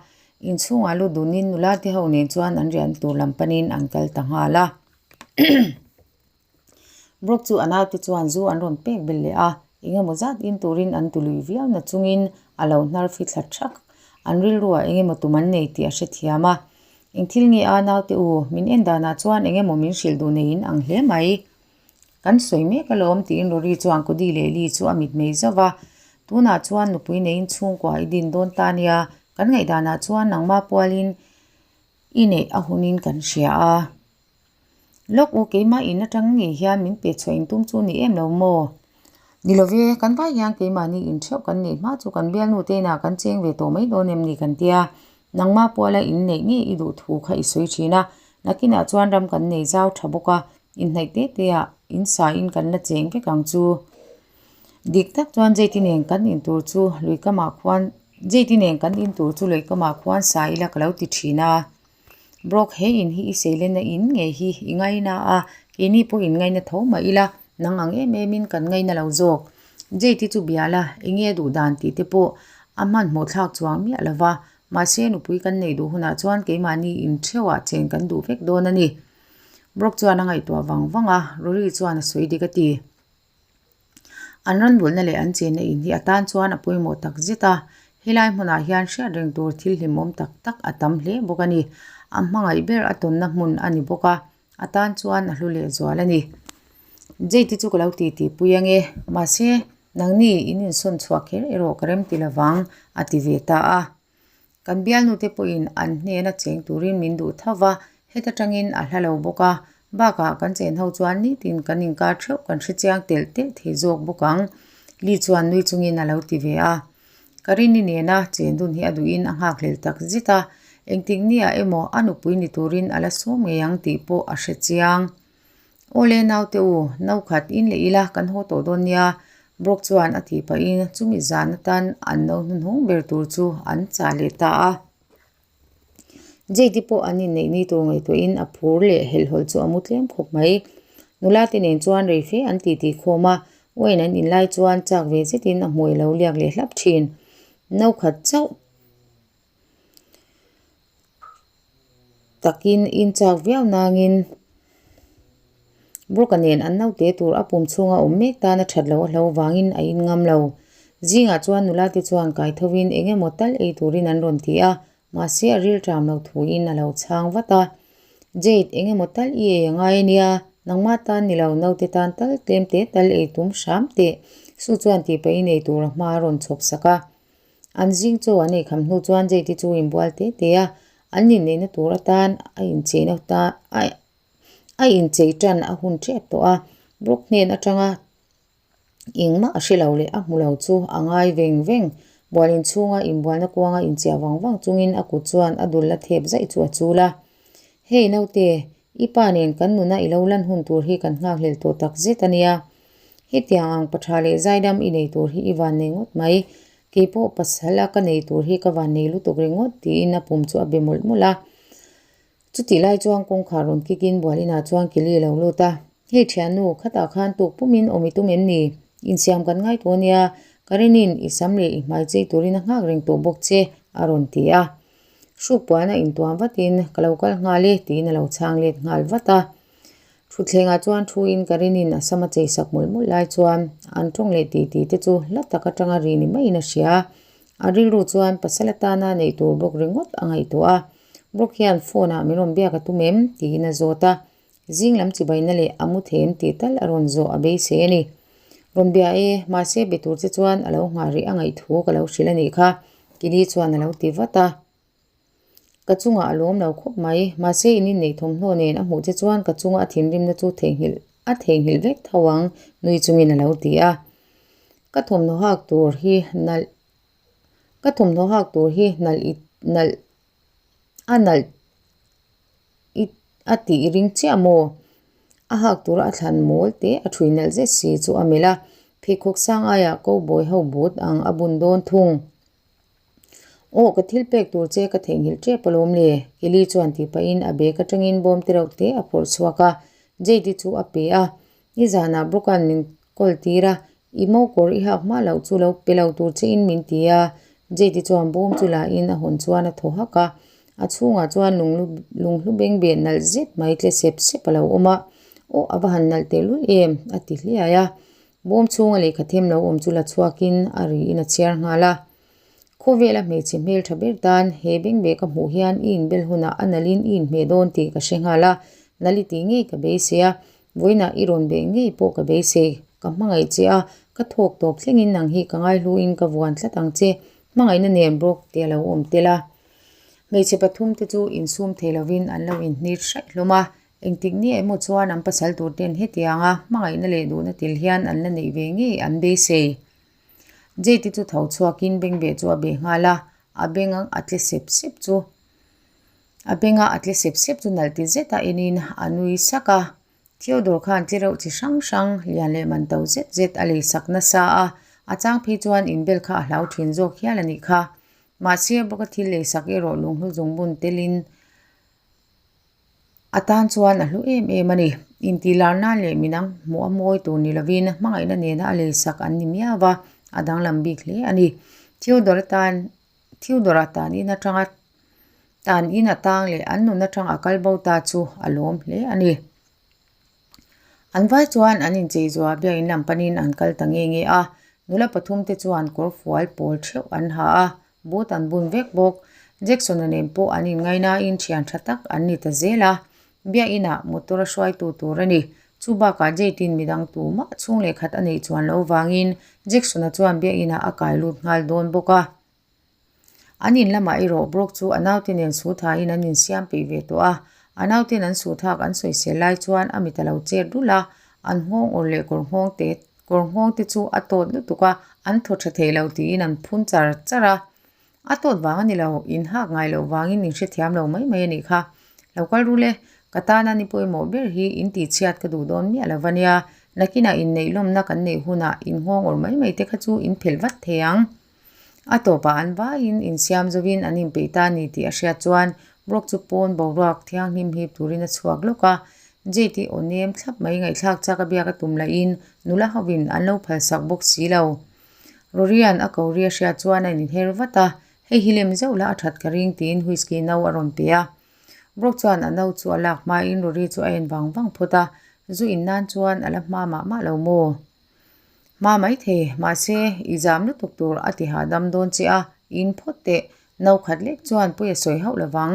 Inchhungah lut dunin nula te ho nen chuan an rian tur lam panin an kal ta nghal a. Brock chu a naute chuan zu an rawn pek belh leh a, eng emaw zat in turin an tului viau na chungin a lo hnar fi thla thak. An rilruah eng emaw tum an nei tih a hrethiam a. Eng thil nge a naute u, min en danah chuan eng emaw min hrilh duh neiin ang hle mai. Kan sawi mek alawm tiin Rory chuan Cody leh Lee chu a mitmei zauh va. Tunah chuan nupui neiin chhungkua i din dawn ta nia, kan ngaihdanah chuan nangmah pualin i neih a hunin kan hria a. Lawk u, keimah in atang ngei hian min pe chhuah in tum chu ni em lo maw? Ni lo ve, kan vai hian keimahni in theuh kan neih hma chu kan bialnu te inah kan cheng ve tawh mai dawn em ni kan tia. Nangmah puala in neih ngei i duh thu kha i sawi thin a, nakinah chuan ram kan nei zau tha bawk a, inhnaih te te ah in sa in kan la cheng vek ang chu. Dik tak chuan Jade nen kan in tur chu lui kamah khuan Jade nen kan in tur chu lui kamah khuan sa ila ka lo ti thin a. Brock he in hi i seilenna in ngei hi i ngaina a, keini pawh in ngaina tho mah ila, nang ang em em in kan ngaina lo zawk. Jade chu bia la, enge a duh dan tih te pawh a hmanhmawh thlak chuang miah lo va, mahse nupui kan neih duh hunah chuan keimahni in theuhah chen kan duh vek dawn a ni. Brock chuan a ngaihtuah vang vang a, Rory chuan a sawi dik a ti. An rawn bulhna leh an chenna in hi a tan chuan a pawimawh tak zet a, helai hmunah hian hriat reng tur thil hlimawm tak tak a tam hle bawk a ni. A hmangaih ber a tawnna hmun a ni bawk a, a tan chuan a hlu leh zual a ni. Jade chu ka lo ti tih pui ange, mahse nangni in insawn chhuah kher erawh ka rem ti lovang a ti ve ta a. Kan bialnute pawhin an hnena cheng turin min duh tho va, heta tangin a hla lo bawk a, bakah kan chen ho chuan nitin kan inkar theuh kan hre chiang telh telh thei zawk bawk ang, Lee chuan nui chungin a lo ti ve a. Karini nena chen dun hi a duhin a nghakhlel tak zet a, engtik niah emaw a nupui ni turin a la sawm ngei ang tih pawh a hre chiang. Awle naute u, no khat in leh ila kan haw tawh dawn nia, Brock chuan a tih pahin chumi zan atan an no hnuhnung ber tur chu an chah leh ta a. Jade pawh an inneih ni tur ngaihtuahin a phur leh helhhawlh chu a mu tlem khawp mai. Nula te nen chuan rei fe an titi khawm a, wine an in lai chuan chak ve zetin a hmui a lo liak leh hlap thin. No khat chauh. Takin in chak viau nangin Brock-a nen an naute tur a pum chhunga awm mek tan a that loh a hlo vangin a in ngam lo. Zingah chuan nula te chuan kai thovin eng emaw tal ei turin an rawn ti a, mahse a rilṭam lo thuin a lo chhang vat a. Jade, eng emaw tal i ei a ngai a nia, nangmah tan ni lo, naute tan tal tlem te tal ei tum hram teh, Sue chuan tih pahin ei tur a hma a rawn chhawp sak a. An zing chaw an ei kham hnu chuan Jade-i chu inbual te te a, an inneihna tur atan a incheina ta a inchei tan a hun tep tawh a, Brooke hnen atanga Engmah a hre lo leh a hmu lo chu a ngai veng veng. Bual inchhunga inbualna kuanga inchiah vang vang chungin a kut chuan a dul la thep zaih chu a chul a. Hei naute, i pa nen kan nuna i lo lan hun tur hi kan nghakhlel tawh tak zet a nia. Hetiang ang patha leh zaidam i nei tur hi i van nei ngawt mai. Keipawh pasal a ka nei tur hi ka van nei lutuk ringawt tiin a pum chu a be mawlh mawlh a. Chutih lai chuan kawngkhar rawn kik in bual inah chuan Kelly a lo lut a, Hei thiannu, khatah khan tuk pumin awm i tum em ni? Insiam kan ngai tawh ania, Karenin i sam leh i hmai chei turin a nghak reng tawh bawk che, a rawn ti a. Hruk puan a intuam vatin, Ka lo kal nghal e, tiin a lo chhang let nghal vat a. Thutthlengah chuan thu in Karenin a sam a chei sak mawlh mawlh lai chuan an tawng leh tih tih te chu hla tak atanga ri ni maiin a hria. A rilru chuan pasal atana neih tur bawk ringawt a ngaihtuah a. Brooke hian phone ah min rawn biak a tum em? tiin a zawt a. Zing lam chibaina leh a mu thei em tih tal a rawn zawh a beisei a ni. Rawn bia e, mahse be tur che chuan a lo nghah rih a ngaih thu ka lo hrilh a nih kha, Kili chuan a lo ti vat a. Ka chungah a lawm lo khawp mai, mahse in inneih thawmhnaw nen a hmuh che chuan ka chunga a thinrimna chu theihnghilh a theihnghilh vek tho ang, nui chungin a lo ti a. Ka thawmhnaw hak tur hi nalh Ka thawmhnaw hak tur hi nalh i nalh a nalh i a tih ring chiah maw? A hak tura a thlan mawl te a thui nalh zet si chu a melh a, pheikhawk sang aiah cowboy ho but ang a bun dawn thung. Aw ka thil pek tur che ka theihnghilh tep alawm le, Kelly chuan tih pahin a bag atangin bawm te reuh te a phawrh chhuak a, Jade-i chu a pe a, nizanah Brooke-a'n min kawl tir a, I mo kawr i hak hma loh chu lo pe lo tur che in min ti a, Jade chuan bawm chu la in a hawn chuan a thaw hak a, a chhungah chuan lunglu lunghlu beng beh nalh zet mai tle sep sep a lo awm a, aw a va han nalh tehlul em a ti hliai a, bawm chhunga lehkha them lo awm chu la chhuak in a ri in a chhiar nghal a, Khawvela hmeichhe hmel tha ber tan he beng beh ka hmuh hian i inbel hunah a nalh in i inhmeh dawn tih ka hre nghal a, nalh i tih ngei ka beisei a, Vawiinah i rawn beh ngei pawh ka beisei, ka hmangaih che a, ka thawk tawp thlengin nang hi ka ngaihluin ka vuan tlat ang che, hmangaihna nen bawk te a lo awm tel a. Hmeichhe pathumte chu insum thei lovin an lo inhnit hraih hlawm a, engtik ni emaw chuan an pasal tur ten hetianga hmangaihna leh duhna tel hian an la neih ve ngei an beisei. Jade chu tho chhuakin bengbeh chu a beh nghal a, a beng a tle sep sep chu. A benga a tle sep sep chu nalh ti zet a enin a nui sak a, Theodore khan tle reuh chi hrang hrang lian leh man to zet zet a lei sak nasa a, a chang phei chuan inbel kha a hlau thin zawk hial a nih kha. Mahse bawka thil lei sak erawh lunghlu zungbun telin a tan chuan a hlu em em a ni. Intihlar nan leh minang hmuh a mawi tur ni lovin hmangaihna nena a lei sak an ni miau va, a danglam bik hle a ni. Theodore tan Theodore-a tan in atanga tan in a tang leh an nun atang a kal bo ta chu a lawm hle a ni. An vai chuan an inchei zuah biakinn lam panin an kal ta nge nge a, nula pathum te chuan kawr fual pawl theuh an ha a, boot an bun vek bawk. Jackson-a nen pawh an inngainain thian tha tak an ni ta zel a, biakinah motor a hruaitu tur a ni. Chu bakah Jade-in midang tumah chhung leh khat a neih chuan loh vangin Jackson-a chuan biakinah a kai lut nghal dawn bawk a. An in lamah erawh Brock chu a naute nen su thain an insiam peih ve tawh a, a nauten an su thak an sawisel lai chuan a mit a lo chet rulh a, an nghawng awrh leh kawr nghawng te kawr nghawng te chu a tawt lutuk a, an thaw tha thei lo tiin an phun char char a. A tawt vang a ni lo, in hak ngai loh vangin in hrethiam lo mai mai a nih kha. Lo kal rul e, ka tana ni pawimawh ber hi in tihchhiat ka duh dawn miah lo va nia, nakinah inneih lawmna kan neih hunah in nghawng awrh mai mai te kha chu in phelh vat thei ang. A tawpah an vaiin insiam zovin an inpeih ta a ni tih a hriat chuan Brock chu pawn boruak thianghlim hip turin a chhuak lawk a. Jade-i aw nem thlap mai ngaihthlak chak a biak a tum lahin nula hovin an lo phalsak bawk si lo. Rorian a ko ri a hriat chuan a inher vat a, Hei hi lem zeuh la a that ka ring tiin whisky no a rawn pe a. Brock chuan a no chu a lak hmain Rory chu a en vang vang phawt a, Zu in nan chuan a la hma mah mah lo maw? Hma maithei, mahse i zam lutuk tur a ti hahdam dawn che a, in phawt teh, no khat lek chuan puia sawi hauh lovang.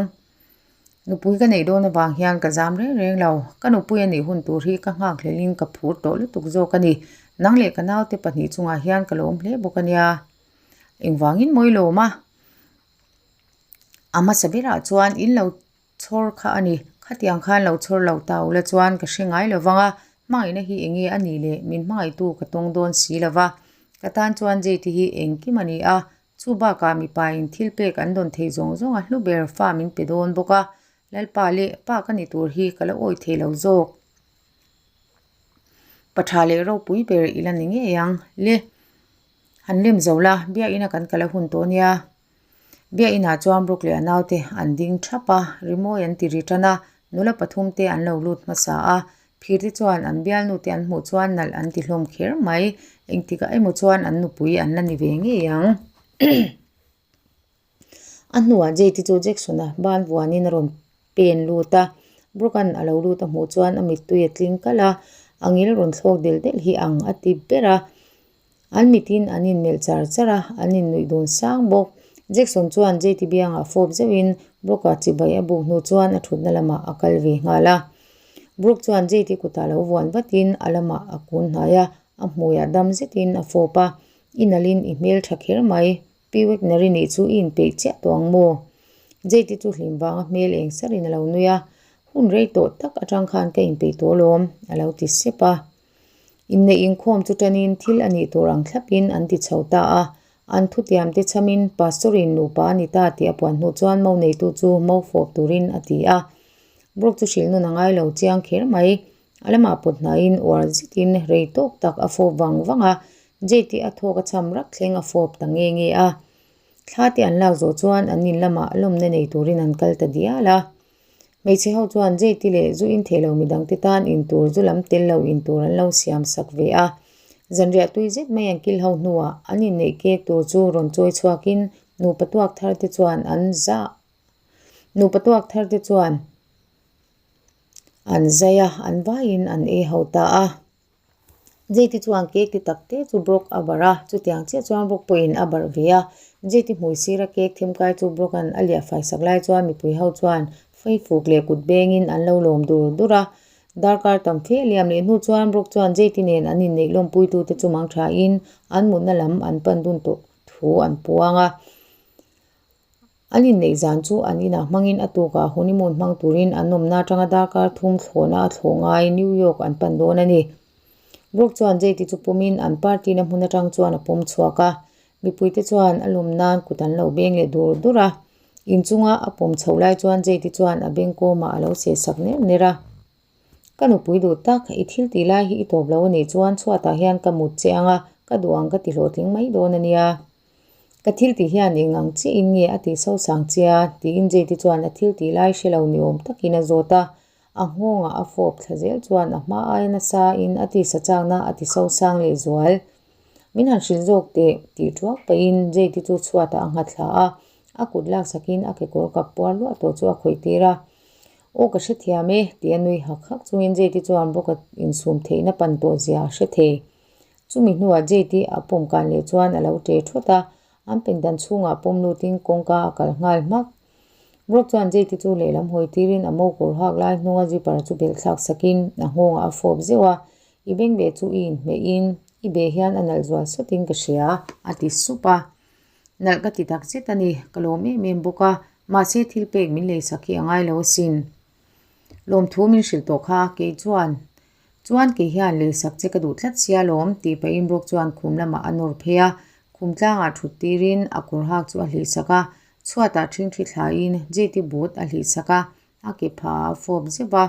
Nupui ka neih dawn avang hian ka zam reng reng lo. Ka nupui a nih hun tur hi ka nghakhlelhin ka phur tawh lutuk zawk a ni. Nang leh ka naute pahnih chungah hian ka lawm hle bawk a nia. Engvangin mawi lawm a? A hmasa berah chuan in lo chhawr kha a ni. Khatiang khan lo chhawr lo ta ula chuan ka hre ngai lo vang a, hmangaihna hi eng nge a nih leh min hmangaihtu ka tawng dawn si lo va. Ka tan chuan Jade hi engkim a ni a, chu bakah mipa in thil pek an dawn thei zawng zawng a hlu ber fa min pe dawn bawk a, Lalpa leh pa ka ni tur hi ka la awi thei lo zawk. Pa tha leh ropui ber i la ni ngei ang le. Han lem zo la, biakina kan kal a hun tawh nia. Biakinah chuan Brooke leh a naute an ding thap a, rimawi an ti ri tan a, nula pathum te an lo lut hmasa a, phir te chuan an bialnu te an hmuh chuan nalh an ti hlawm kher mai, engtikah emaw chuan an nupui an la ni ve ngei ang. A hnuah Jade chu Jackson-a ban vuanin a rawn pen lut a, Brooke-a'n a lo lut a hmuh chuan a mittui a tling kalh a, a ngil rawn thlawk del del hi ang a ti ber a. An mitin an inmelh char char a, an innuih dun sang bawk. Jackson chuan JT biangah fawp zeuhin Brooke-a chibai a buk hnu chuan a thutna lamah a kal ve nghal a. Brooke chuan JT kutah lo vuan vatin a lamah a kun hnai a, a hmuiah dam zetin a fawp a, I nalhin i hmel tha kher mai. Pi Wagner-i nih chu i inpeih chiah tawh ang maw? JT chu hlim vanga hmel eng sarin a lo nui a, Hun rei tawh tak atang khan ka inpeih tawh alawm, a lo ti sep a. Inneih inkhawm chu tanin thil a nih tur ang thlapin an ti chho ta a, an thutiam te chhamin Pastor-in nupa a ni ta tih a puan hnu chuan mo neitu chu mo fawp turin a ti a. Brooke chu hrilh nun a ngai lo chiang kher mai. A lamah pawt hnaiin uar zetin rei tawk tak a fawp vang vang a, Jade-i a thawk a chham rak thleng a fawp ta nge nge a. Thla te an lak zawh chuan an in lamah lawmna nei turin an kal ta dial a. Hmeichhe ho chuan Jade-i leh zu in theih lo midangte tan in tur zu lam tel lo in tur an lo siam sak ve a. Zanriah tui zet mai an kil ho hnuah an inneih kek tur chu rawn chawi chhuakin nupa tuak thar te chuan an zah nupa tuak thar te chuan an zai a, an vaiin an ei ho ta a. Jade chuan cake ti tak te chu Brock a barh a, chutiang chiah chuan Brock pawhin a barh ve a. Jade hmui sira cake them kai chu Brock-a'n a liah fai sak lai chuan mipui ho chuan feifuk leh kut bengin an lo lawm dur dur a. Darkar tam fe a liam leh hnu chuan Brock chuan Jade nen an inneih lawmpuitute chu mang thain an mutna lam an pan dun tawh thu an puang a. An inneih zan chu an inah hmangin a tukah honeymoon hmang turin an awmna atanga darkar thum thlawhna a thlawh ngai New York an pan dawn a ni. Brooke chuan Jade chu pumin an party na hmun atang chuan a pawm chhuak a, mipuite chuan a lawm nan kut an lo beng leh dur dur a. Inchunga a pawm chhoh lai chuan Jade chuan a bengkawmah a lo seh sak ner ner a. Ka nupui duh tak, i thil tih lai hi i tawp lo a nih chuan chhuatah hian ka mut che ang a, ka duh ang ka ti hlawhtling mai dawn a nia. Ka thil tih hian eng ang chiahin nge a tih sosang che a? tiin Jade chuan a thil tih lai hre lo ni awm takin a zawt a. A nghawngah a fawp thla zel chuan a hma aia nasa in a tisa chakna a ti sosang leh zual. Min han hrilh zawk teh tih thuak pahin Jade chu chhuatah a nghat thla a, a kut laksakin a kekawr kap puar luah tawh chu a khawih tir a. Aw ka hrethiam e tih a nui hak hak chungin Jade chuan bawk a insum theihna pan tawh zia a hre thei. Chumi hnuah Jade a pawm kan leh chuan a lo ṭe thawt a, an pindan chhungah pawm lutin kawngka a kal nghal hmak. Brock chuan Jade chu lehlam hawi tirin a mo kawr hak lai hnunga zipper chu belh thlak sakin a nghawngah a fawp zeuh a, I bengbeh chu i inhmeihin i beh hian a nalh zual sawtin ka hria, a ti sup a. Nalh ka ti tak zet a ni, ka lawm em em bawk a, mahse thil pek min leisak hi a ngai lo asin. Lawmthu min hrilh tawh kha, kei chuan Chuan kei hian leisak che ka duh tlat sia lawm tih pahin Brooke chuan khum lamah a nawr phei a, khum tlangah thut tirin a kawr hak chu a hlihsak a, chhuatah ṭhingṭhi thlaiin Jade but a hlihsak a, a ke phah ah a fawp zeuh va,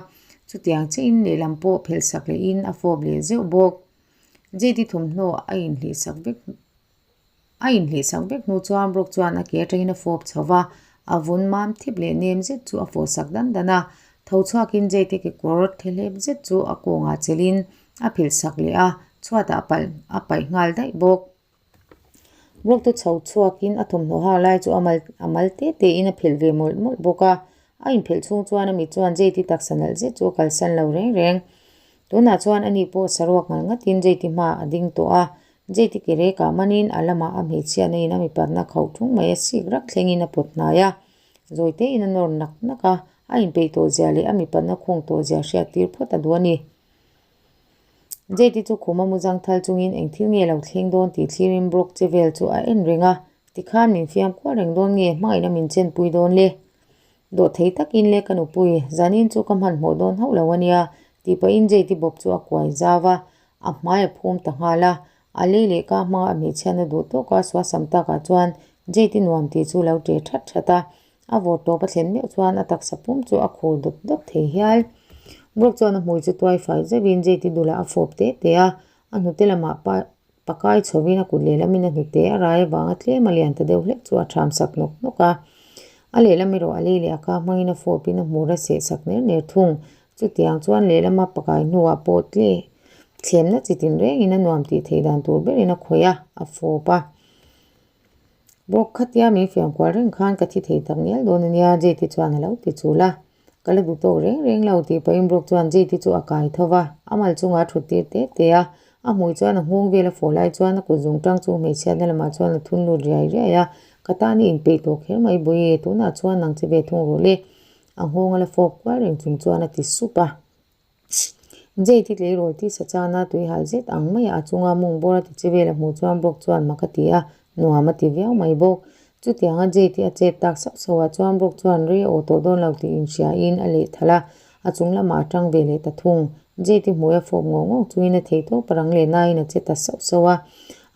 chutiang chiahin lehlam pawh phelhsak lehin a fawp leh zeuh bawk. Jade thawmhnaw a inhlihsak vek. A inhlihsak vek hnu chuan Brooke chuan a ke atangin a fawp chho va, a vun mam thip leh nem zet chu a fawhsak dan dan a. Tho chhuakin Jade kekawr thelep zet chu a kawngah chelhin a philhsak leh a, chhuatah a palh a paih nghal daih bawk. Brooke chu chho chhuakin a thawmhnaw hak lai chu a mal a mal te tein a phelh ve mawlh mawlh bawk a. A inphelh chhung chuan a mit chuan Jade taksa nalh zet chu a kalsan lo reng reng. Tunah chuan ani pawh saruak ngal ngatin Jade hmaah a ding tawh a, Jade ke rekah manin a lamah a hmeichhia neiin a mipatna khauh thung mai a sik rak thlengin a pawt hnai a, zawi tein a nawr nak nak a, A inpeih tawh zia leh a mipatna khawng tawh zia hriat tir phawt a duh a ni. Jade-i chu khuma mu zang thal chungin eng thil nge lo thleng dawn tih thlirin Brock che vel chu a en reng a, tikhan min fiam kual reng dawn nge hmangaihna min chenpui dawn le? Dawhthei takin le ka nupui, zanin chu ka hmanhmawh dawn hauh lo a nia, tih pahin Jade-i bawp chu a kuai zau a, a hmai a phum ta nghal a, a lei leh ka hmanga a hmeichhiatna duh tawka suasam takah chuan Jade-i nuam tih chu lo ṭe that that a, A vawr tawp a thlen meuh chuan a taksa pum chu a khur dawp dawp thei hial. Brock chuan a hmui chu tuai fai zeuhin Jade-i dulah a fawp te te a, a hnute lamah pa pakai chhovin a kut lehlamin a hnute a rai avanga tlem a lian ta deuh hlek chu a ṭham sak nawk nawk a. A lehlam erawh a lei leh a ka hmangin a fawpin a hmur a seh sak ner ner thung. Chutiang chuan lehlama pakai hnuah pawh tle thlemna chi tinrengin a nuam tih theih dan tur berin a khawih a, a fawp a. Bawk khatia min fiam kual reng khan ka thi thei tak ngial dawn a nia, Jade chuan a lo ti chul a. Ka la duh tawk reng reng lo tih pahin Brock chuan Jade chu a kai tho va, a mal chungah a thut tir te te a. A hmui chuan a nghawng vel a fawh lai chuan a kut zung tang chu hmeichhiatna lamah chuan a thun lut riai riai a, Ka tan i inpeih tawh kher mai Bawihi, tunah chuan nang che ve thung rawh le. A nghawng a la fawp kual reng chung chuan a ti sup a. Jade hi tleirawl tisa chana tui hal zet ang maia a chunga mung bawr a ti che vel a hmuh chuan Brock chuan mak a ti a, nuam a ti viau mai bawk. Chutianga Jade hi a chet tak sauh sauh ah chuan Brock chuan rei a aw tawh dawn lo tih inhriain a leh thalh a, a chung lamah a tang ve leh ta thung. Jade hi hmui a fawp ngawh ngawh chungin a thei tawp a rang leh nain a che ta sauh sauh a.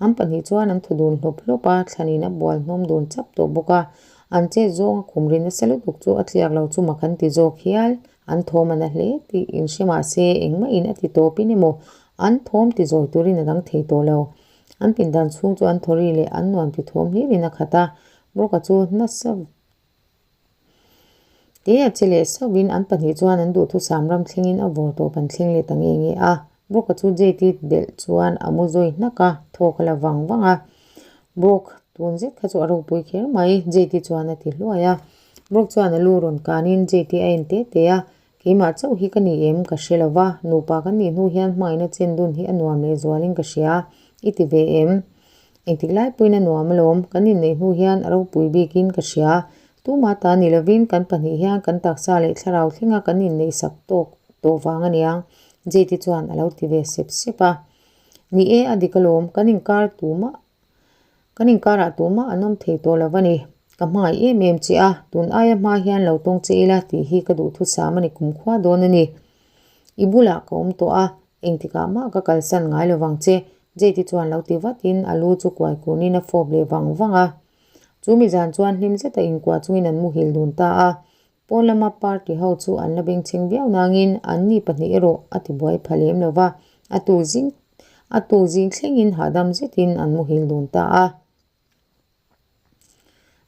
An pahnih chuan an thaw dun hlawp hlawp a, thlanin a bual hnawm dun chap tawh bawk a. An chet zawng a khum ri nasa lutuk chu a tliak lo chu mak an ti zawk hial. An thawm a na hle tih inhre mah se engmahin a ti tawpin emaw an thawm ti zawi turin a dang thei tawh lo. An pindan chhung chu an thawri leh an nuam ti thawm hlirin a khat a, Brock-a chu nasa te a che leh sauhin an pahnih chuan an duhthusam ram thlengin a vawr tawp an thleng leh ta nge nge a. Brock-a chu Jade-i delh chuan a mu zawi hnak a, thawk a la vang vang a. Brock, tun zet kha chu a ropui kher mai, Jade-i chuan a ti hluai a. Brock chuan a lu rawn kanin Jade-i a en te te a, Keimah chauh hi ka ni em ka hre lo va, nupa kan nih hnu hian hmangaihna chen dun hi a nuam leh zualin ka hria, i ti ve em? Engtik lai pawhin a nuam alawm, kan inneih hnu hian a ropui bikin ka hria. Tumah ta ni lovin kan pahnih hian kan taksa leh thlarau thlenga kan inneih sak tawk tawh vang aniang, Jade-i chuan a lo ti ve sep sep a. Ni e, a dik alawm, kan inkar tumah Kan inkarah tumah an awm thei tawh lo a ni. Ka hmangaih em em che a, tun aia hma hian lo tawng che ila tih hi ka duhthusam a ni kumkhua dawn a ni. I bulah ka awm tawh a, engtikah mah ka kalsan ngai lo vang che, Jade chuan lo ti vatin a lu chu kuai kunin a fawp leh vang vang a. Chu mi zan chuan hlim zeta inkuah chungin an muhil dun ta a. Pawn lama party ho chu an la bengchheng viau nangin anni pahnih erawh a ti buai pha lem lo va, a tu zing a tu zing thlengin hahdam zetin an muhil dun ta a.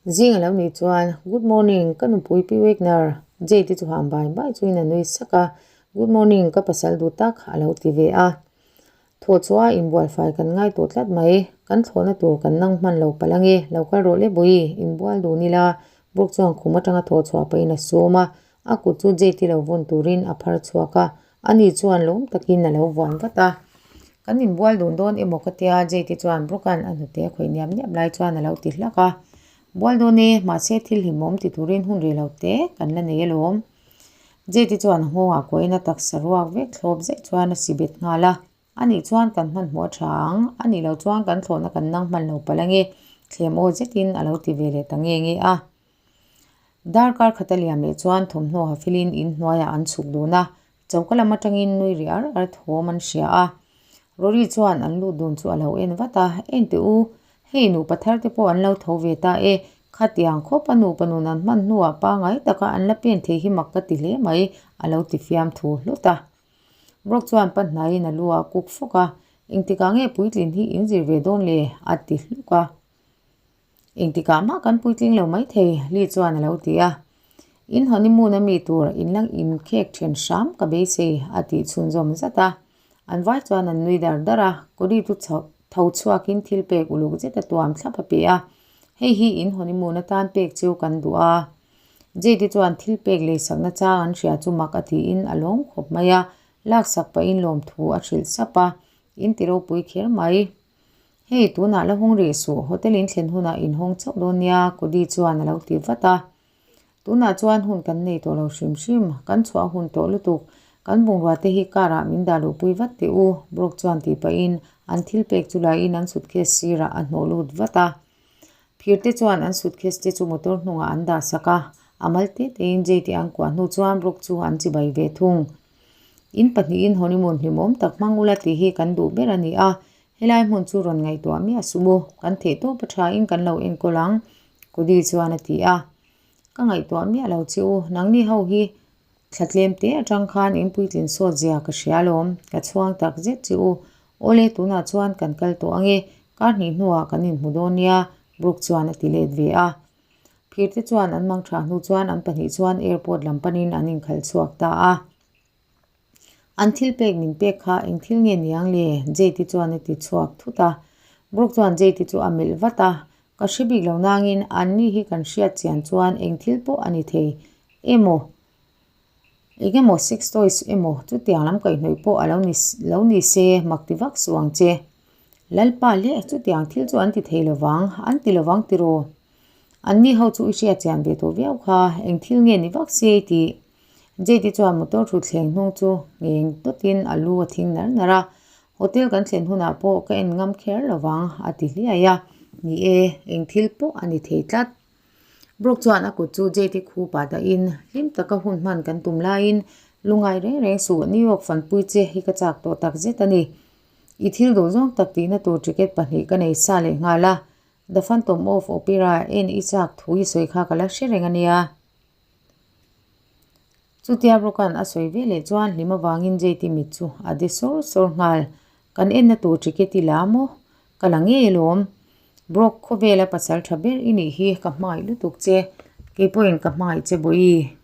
Zing a lo nih chuan, Good morning, ka nupui Pi Wagner, Jade chu ham bai bai chuin a nui sak a, Good morning, ka pasal duh tak a lo ti ve a. Thawh chhuah a inbual fai kan ngai tawh tlat mai, kan thlawhna tur kan nang hman lo palh ange, lo kal rawh le Bawi, inbual dun ila, Brook chuan khum atanga thawh chhuah pahin a sawm a, a kut chu Jade-i lo vawn turin a phar chhuak a, ani chuan lawm takin a lo vuan vat a. Kan inbual dun dawn emaw ka tia, Jade-i chuan Brook-a'n a hnute a khawih niap niap lai chuan a lo ti hlak a. Bual dawn e, mahse thil hlimawm ti turin hun rih lo te kan la nei alawm. Jade-i chuan a nghawngah kuahin a taksa ruak vek thlawp zet chuan a si bet nghal a. A nih chuan kan hmanhmawh a tha ang, a nih loh chuan kan thlawhna kan nang hman lo palh ange, thlem aw zetin a lo ti ve leh ta nge nge a. Darkar khat a liam leh chuan thawmhnaw ha filin in hnuaiah an chhuk dun a, choka lam atangin nui ri ar ar thawm an hria a. Rory chuan an lut dun chu a lo en vat a, Enteh u, hei nupa thar te pawh an lo tho ve ta e, khatiang khawp a nupa nun an hman hnuah pangai taka an la pen thei hi mak ka ti hle mai, a lo ti fiam thu hlut a. Brock chuan pa hnaiin a lu a kuk fawk a, Engtikah nge puitlin hi in zir ve dawn le? a ti hluk a. Engtikah mah kan puitling lo maithei, Lee chuan a lo ti a. In honeymoon a mi tur in la inkhek then hram ka beisei, a tih chhunzawm zat a. An vai chuan an nui dar dar a, Cody chu tho chhuakin thil pek uluk zet a tuam thlap a pe a. Hei hi in honeymoon atan pek chu kan duh a. Jade chuan thil pek leisakna chang an hria chu mak a tiin a lawm khawp mai a, laksak pahin lawmthu a hrilh sap a, in ti ropui kher mai. Hei, tunah la hung rih suh, hotel in thlen hunah in hawng chauh dawn nia, Cody chuan a lo ti vat a. Tunah chuan hun kan nei tawh lo hrim hrim, kan chhuah hun tawh lutuk. Kan bungrua te hi car ah min dah luhpui vat teh u, Brooke chuan tih pahin an thil pek chu laiin an suitcase sirah a hnawh lut vat a. Phir te chuan an suitcase te chu motor hnungah an dah sak a, a mal te tein Jade an kuah hnu chuan Brooke chu an chibai ve thung. In pahnihin honeymoon hlimawm tak hmang ula tih hi kan duh ber a ni a, helai hmun chu rawn ngaihtuah miah suh u, kan theih tawp a thain kan lo enkawl ang, Cody chuan a ti a. Ka ngaihtuah miah lo che u, nangni ho hi thla tlem te atang khan in puitlin sawt zia ka hria alawm, ka chhuang tak zet che u. Awle, tunah chuan kan kal tawh ange, kar hnih hnuah kan inhmu dawn nia, Brooke chuan a ti let ve a. Phir te chuan an mang tha hnu chuan an pahnih chuan airport lam panin an inkhalh chhuak ta a. An thil pek min pek kha eng thil nge niang le? Jade chuan a ti chhuak thut a. Brooke chuan Jade chu a melh vat a, Ka hre bik lo nangin an ni hi kan hriat chian chuan eng thil pawh a ni thei emaw, eng emaw sex toys emaw chutiang lam kaihhnawih pawh a lo ni lo ni se mak ti vak suh ang che. Lalpa leh chutiang thil chu an ti thei lovang, an ti lovang tiraw? An ni ho chu i hriat chian ve tawh viau kha, eng thil nge ni vak se i tih? Jade chuan motor thutthleng hnung chu ngheng tawtin a lu a thing nar nar a, Hotel kan thlen hunah pawh ka en ngam kher lovang a ti hliai a, ni e, eng thil pawh a ni thei tlat. Brooke chuan a kut chu Jade khupah dahin hlim taka hun hman kan tum laiin lungai reng reng suh New York fanpui che hi ka chak tawh tak zet a ni. I thil duh zawng tak tihna tur ticket pahnih ka nei sa leh nghal a, The Phantom of Opera en i chak thu i sawi kha ka la hre reng a nia. Chutia Brooke-a'n a sawi ve leh chuan hlim avangin Jade-i mit chu a de sawr sawr nghal. Kan enna tur ticket i la maw? Ka la ngei alawm. Brooke, khawvela pasal tha ber i nih hi ka hmangaih lutuk che. Kei pawhin ka hmangaih che Bawihi.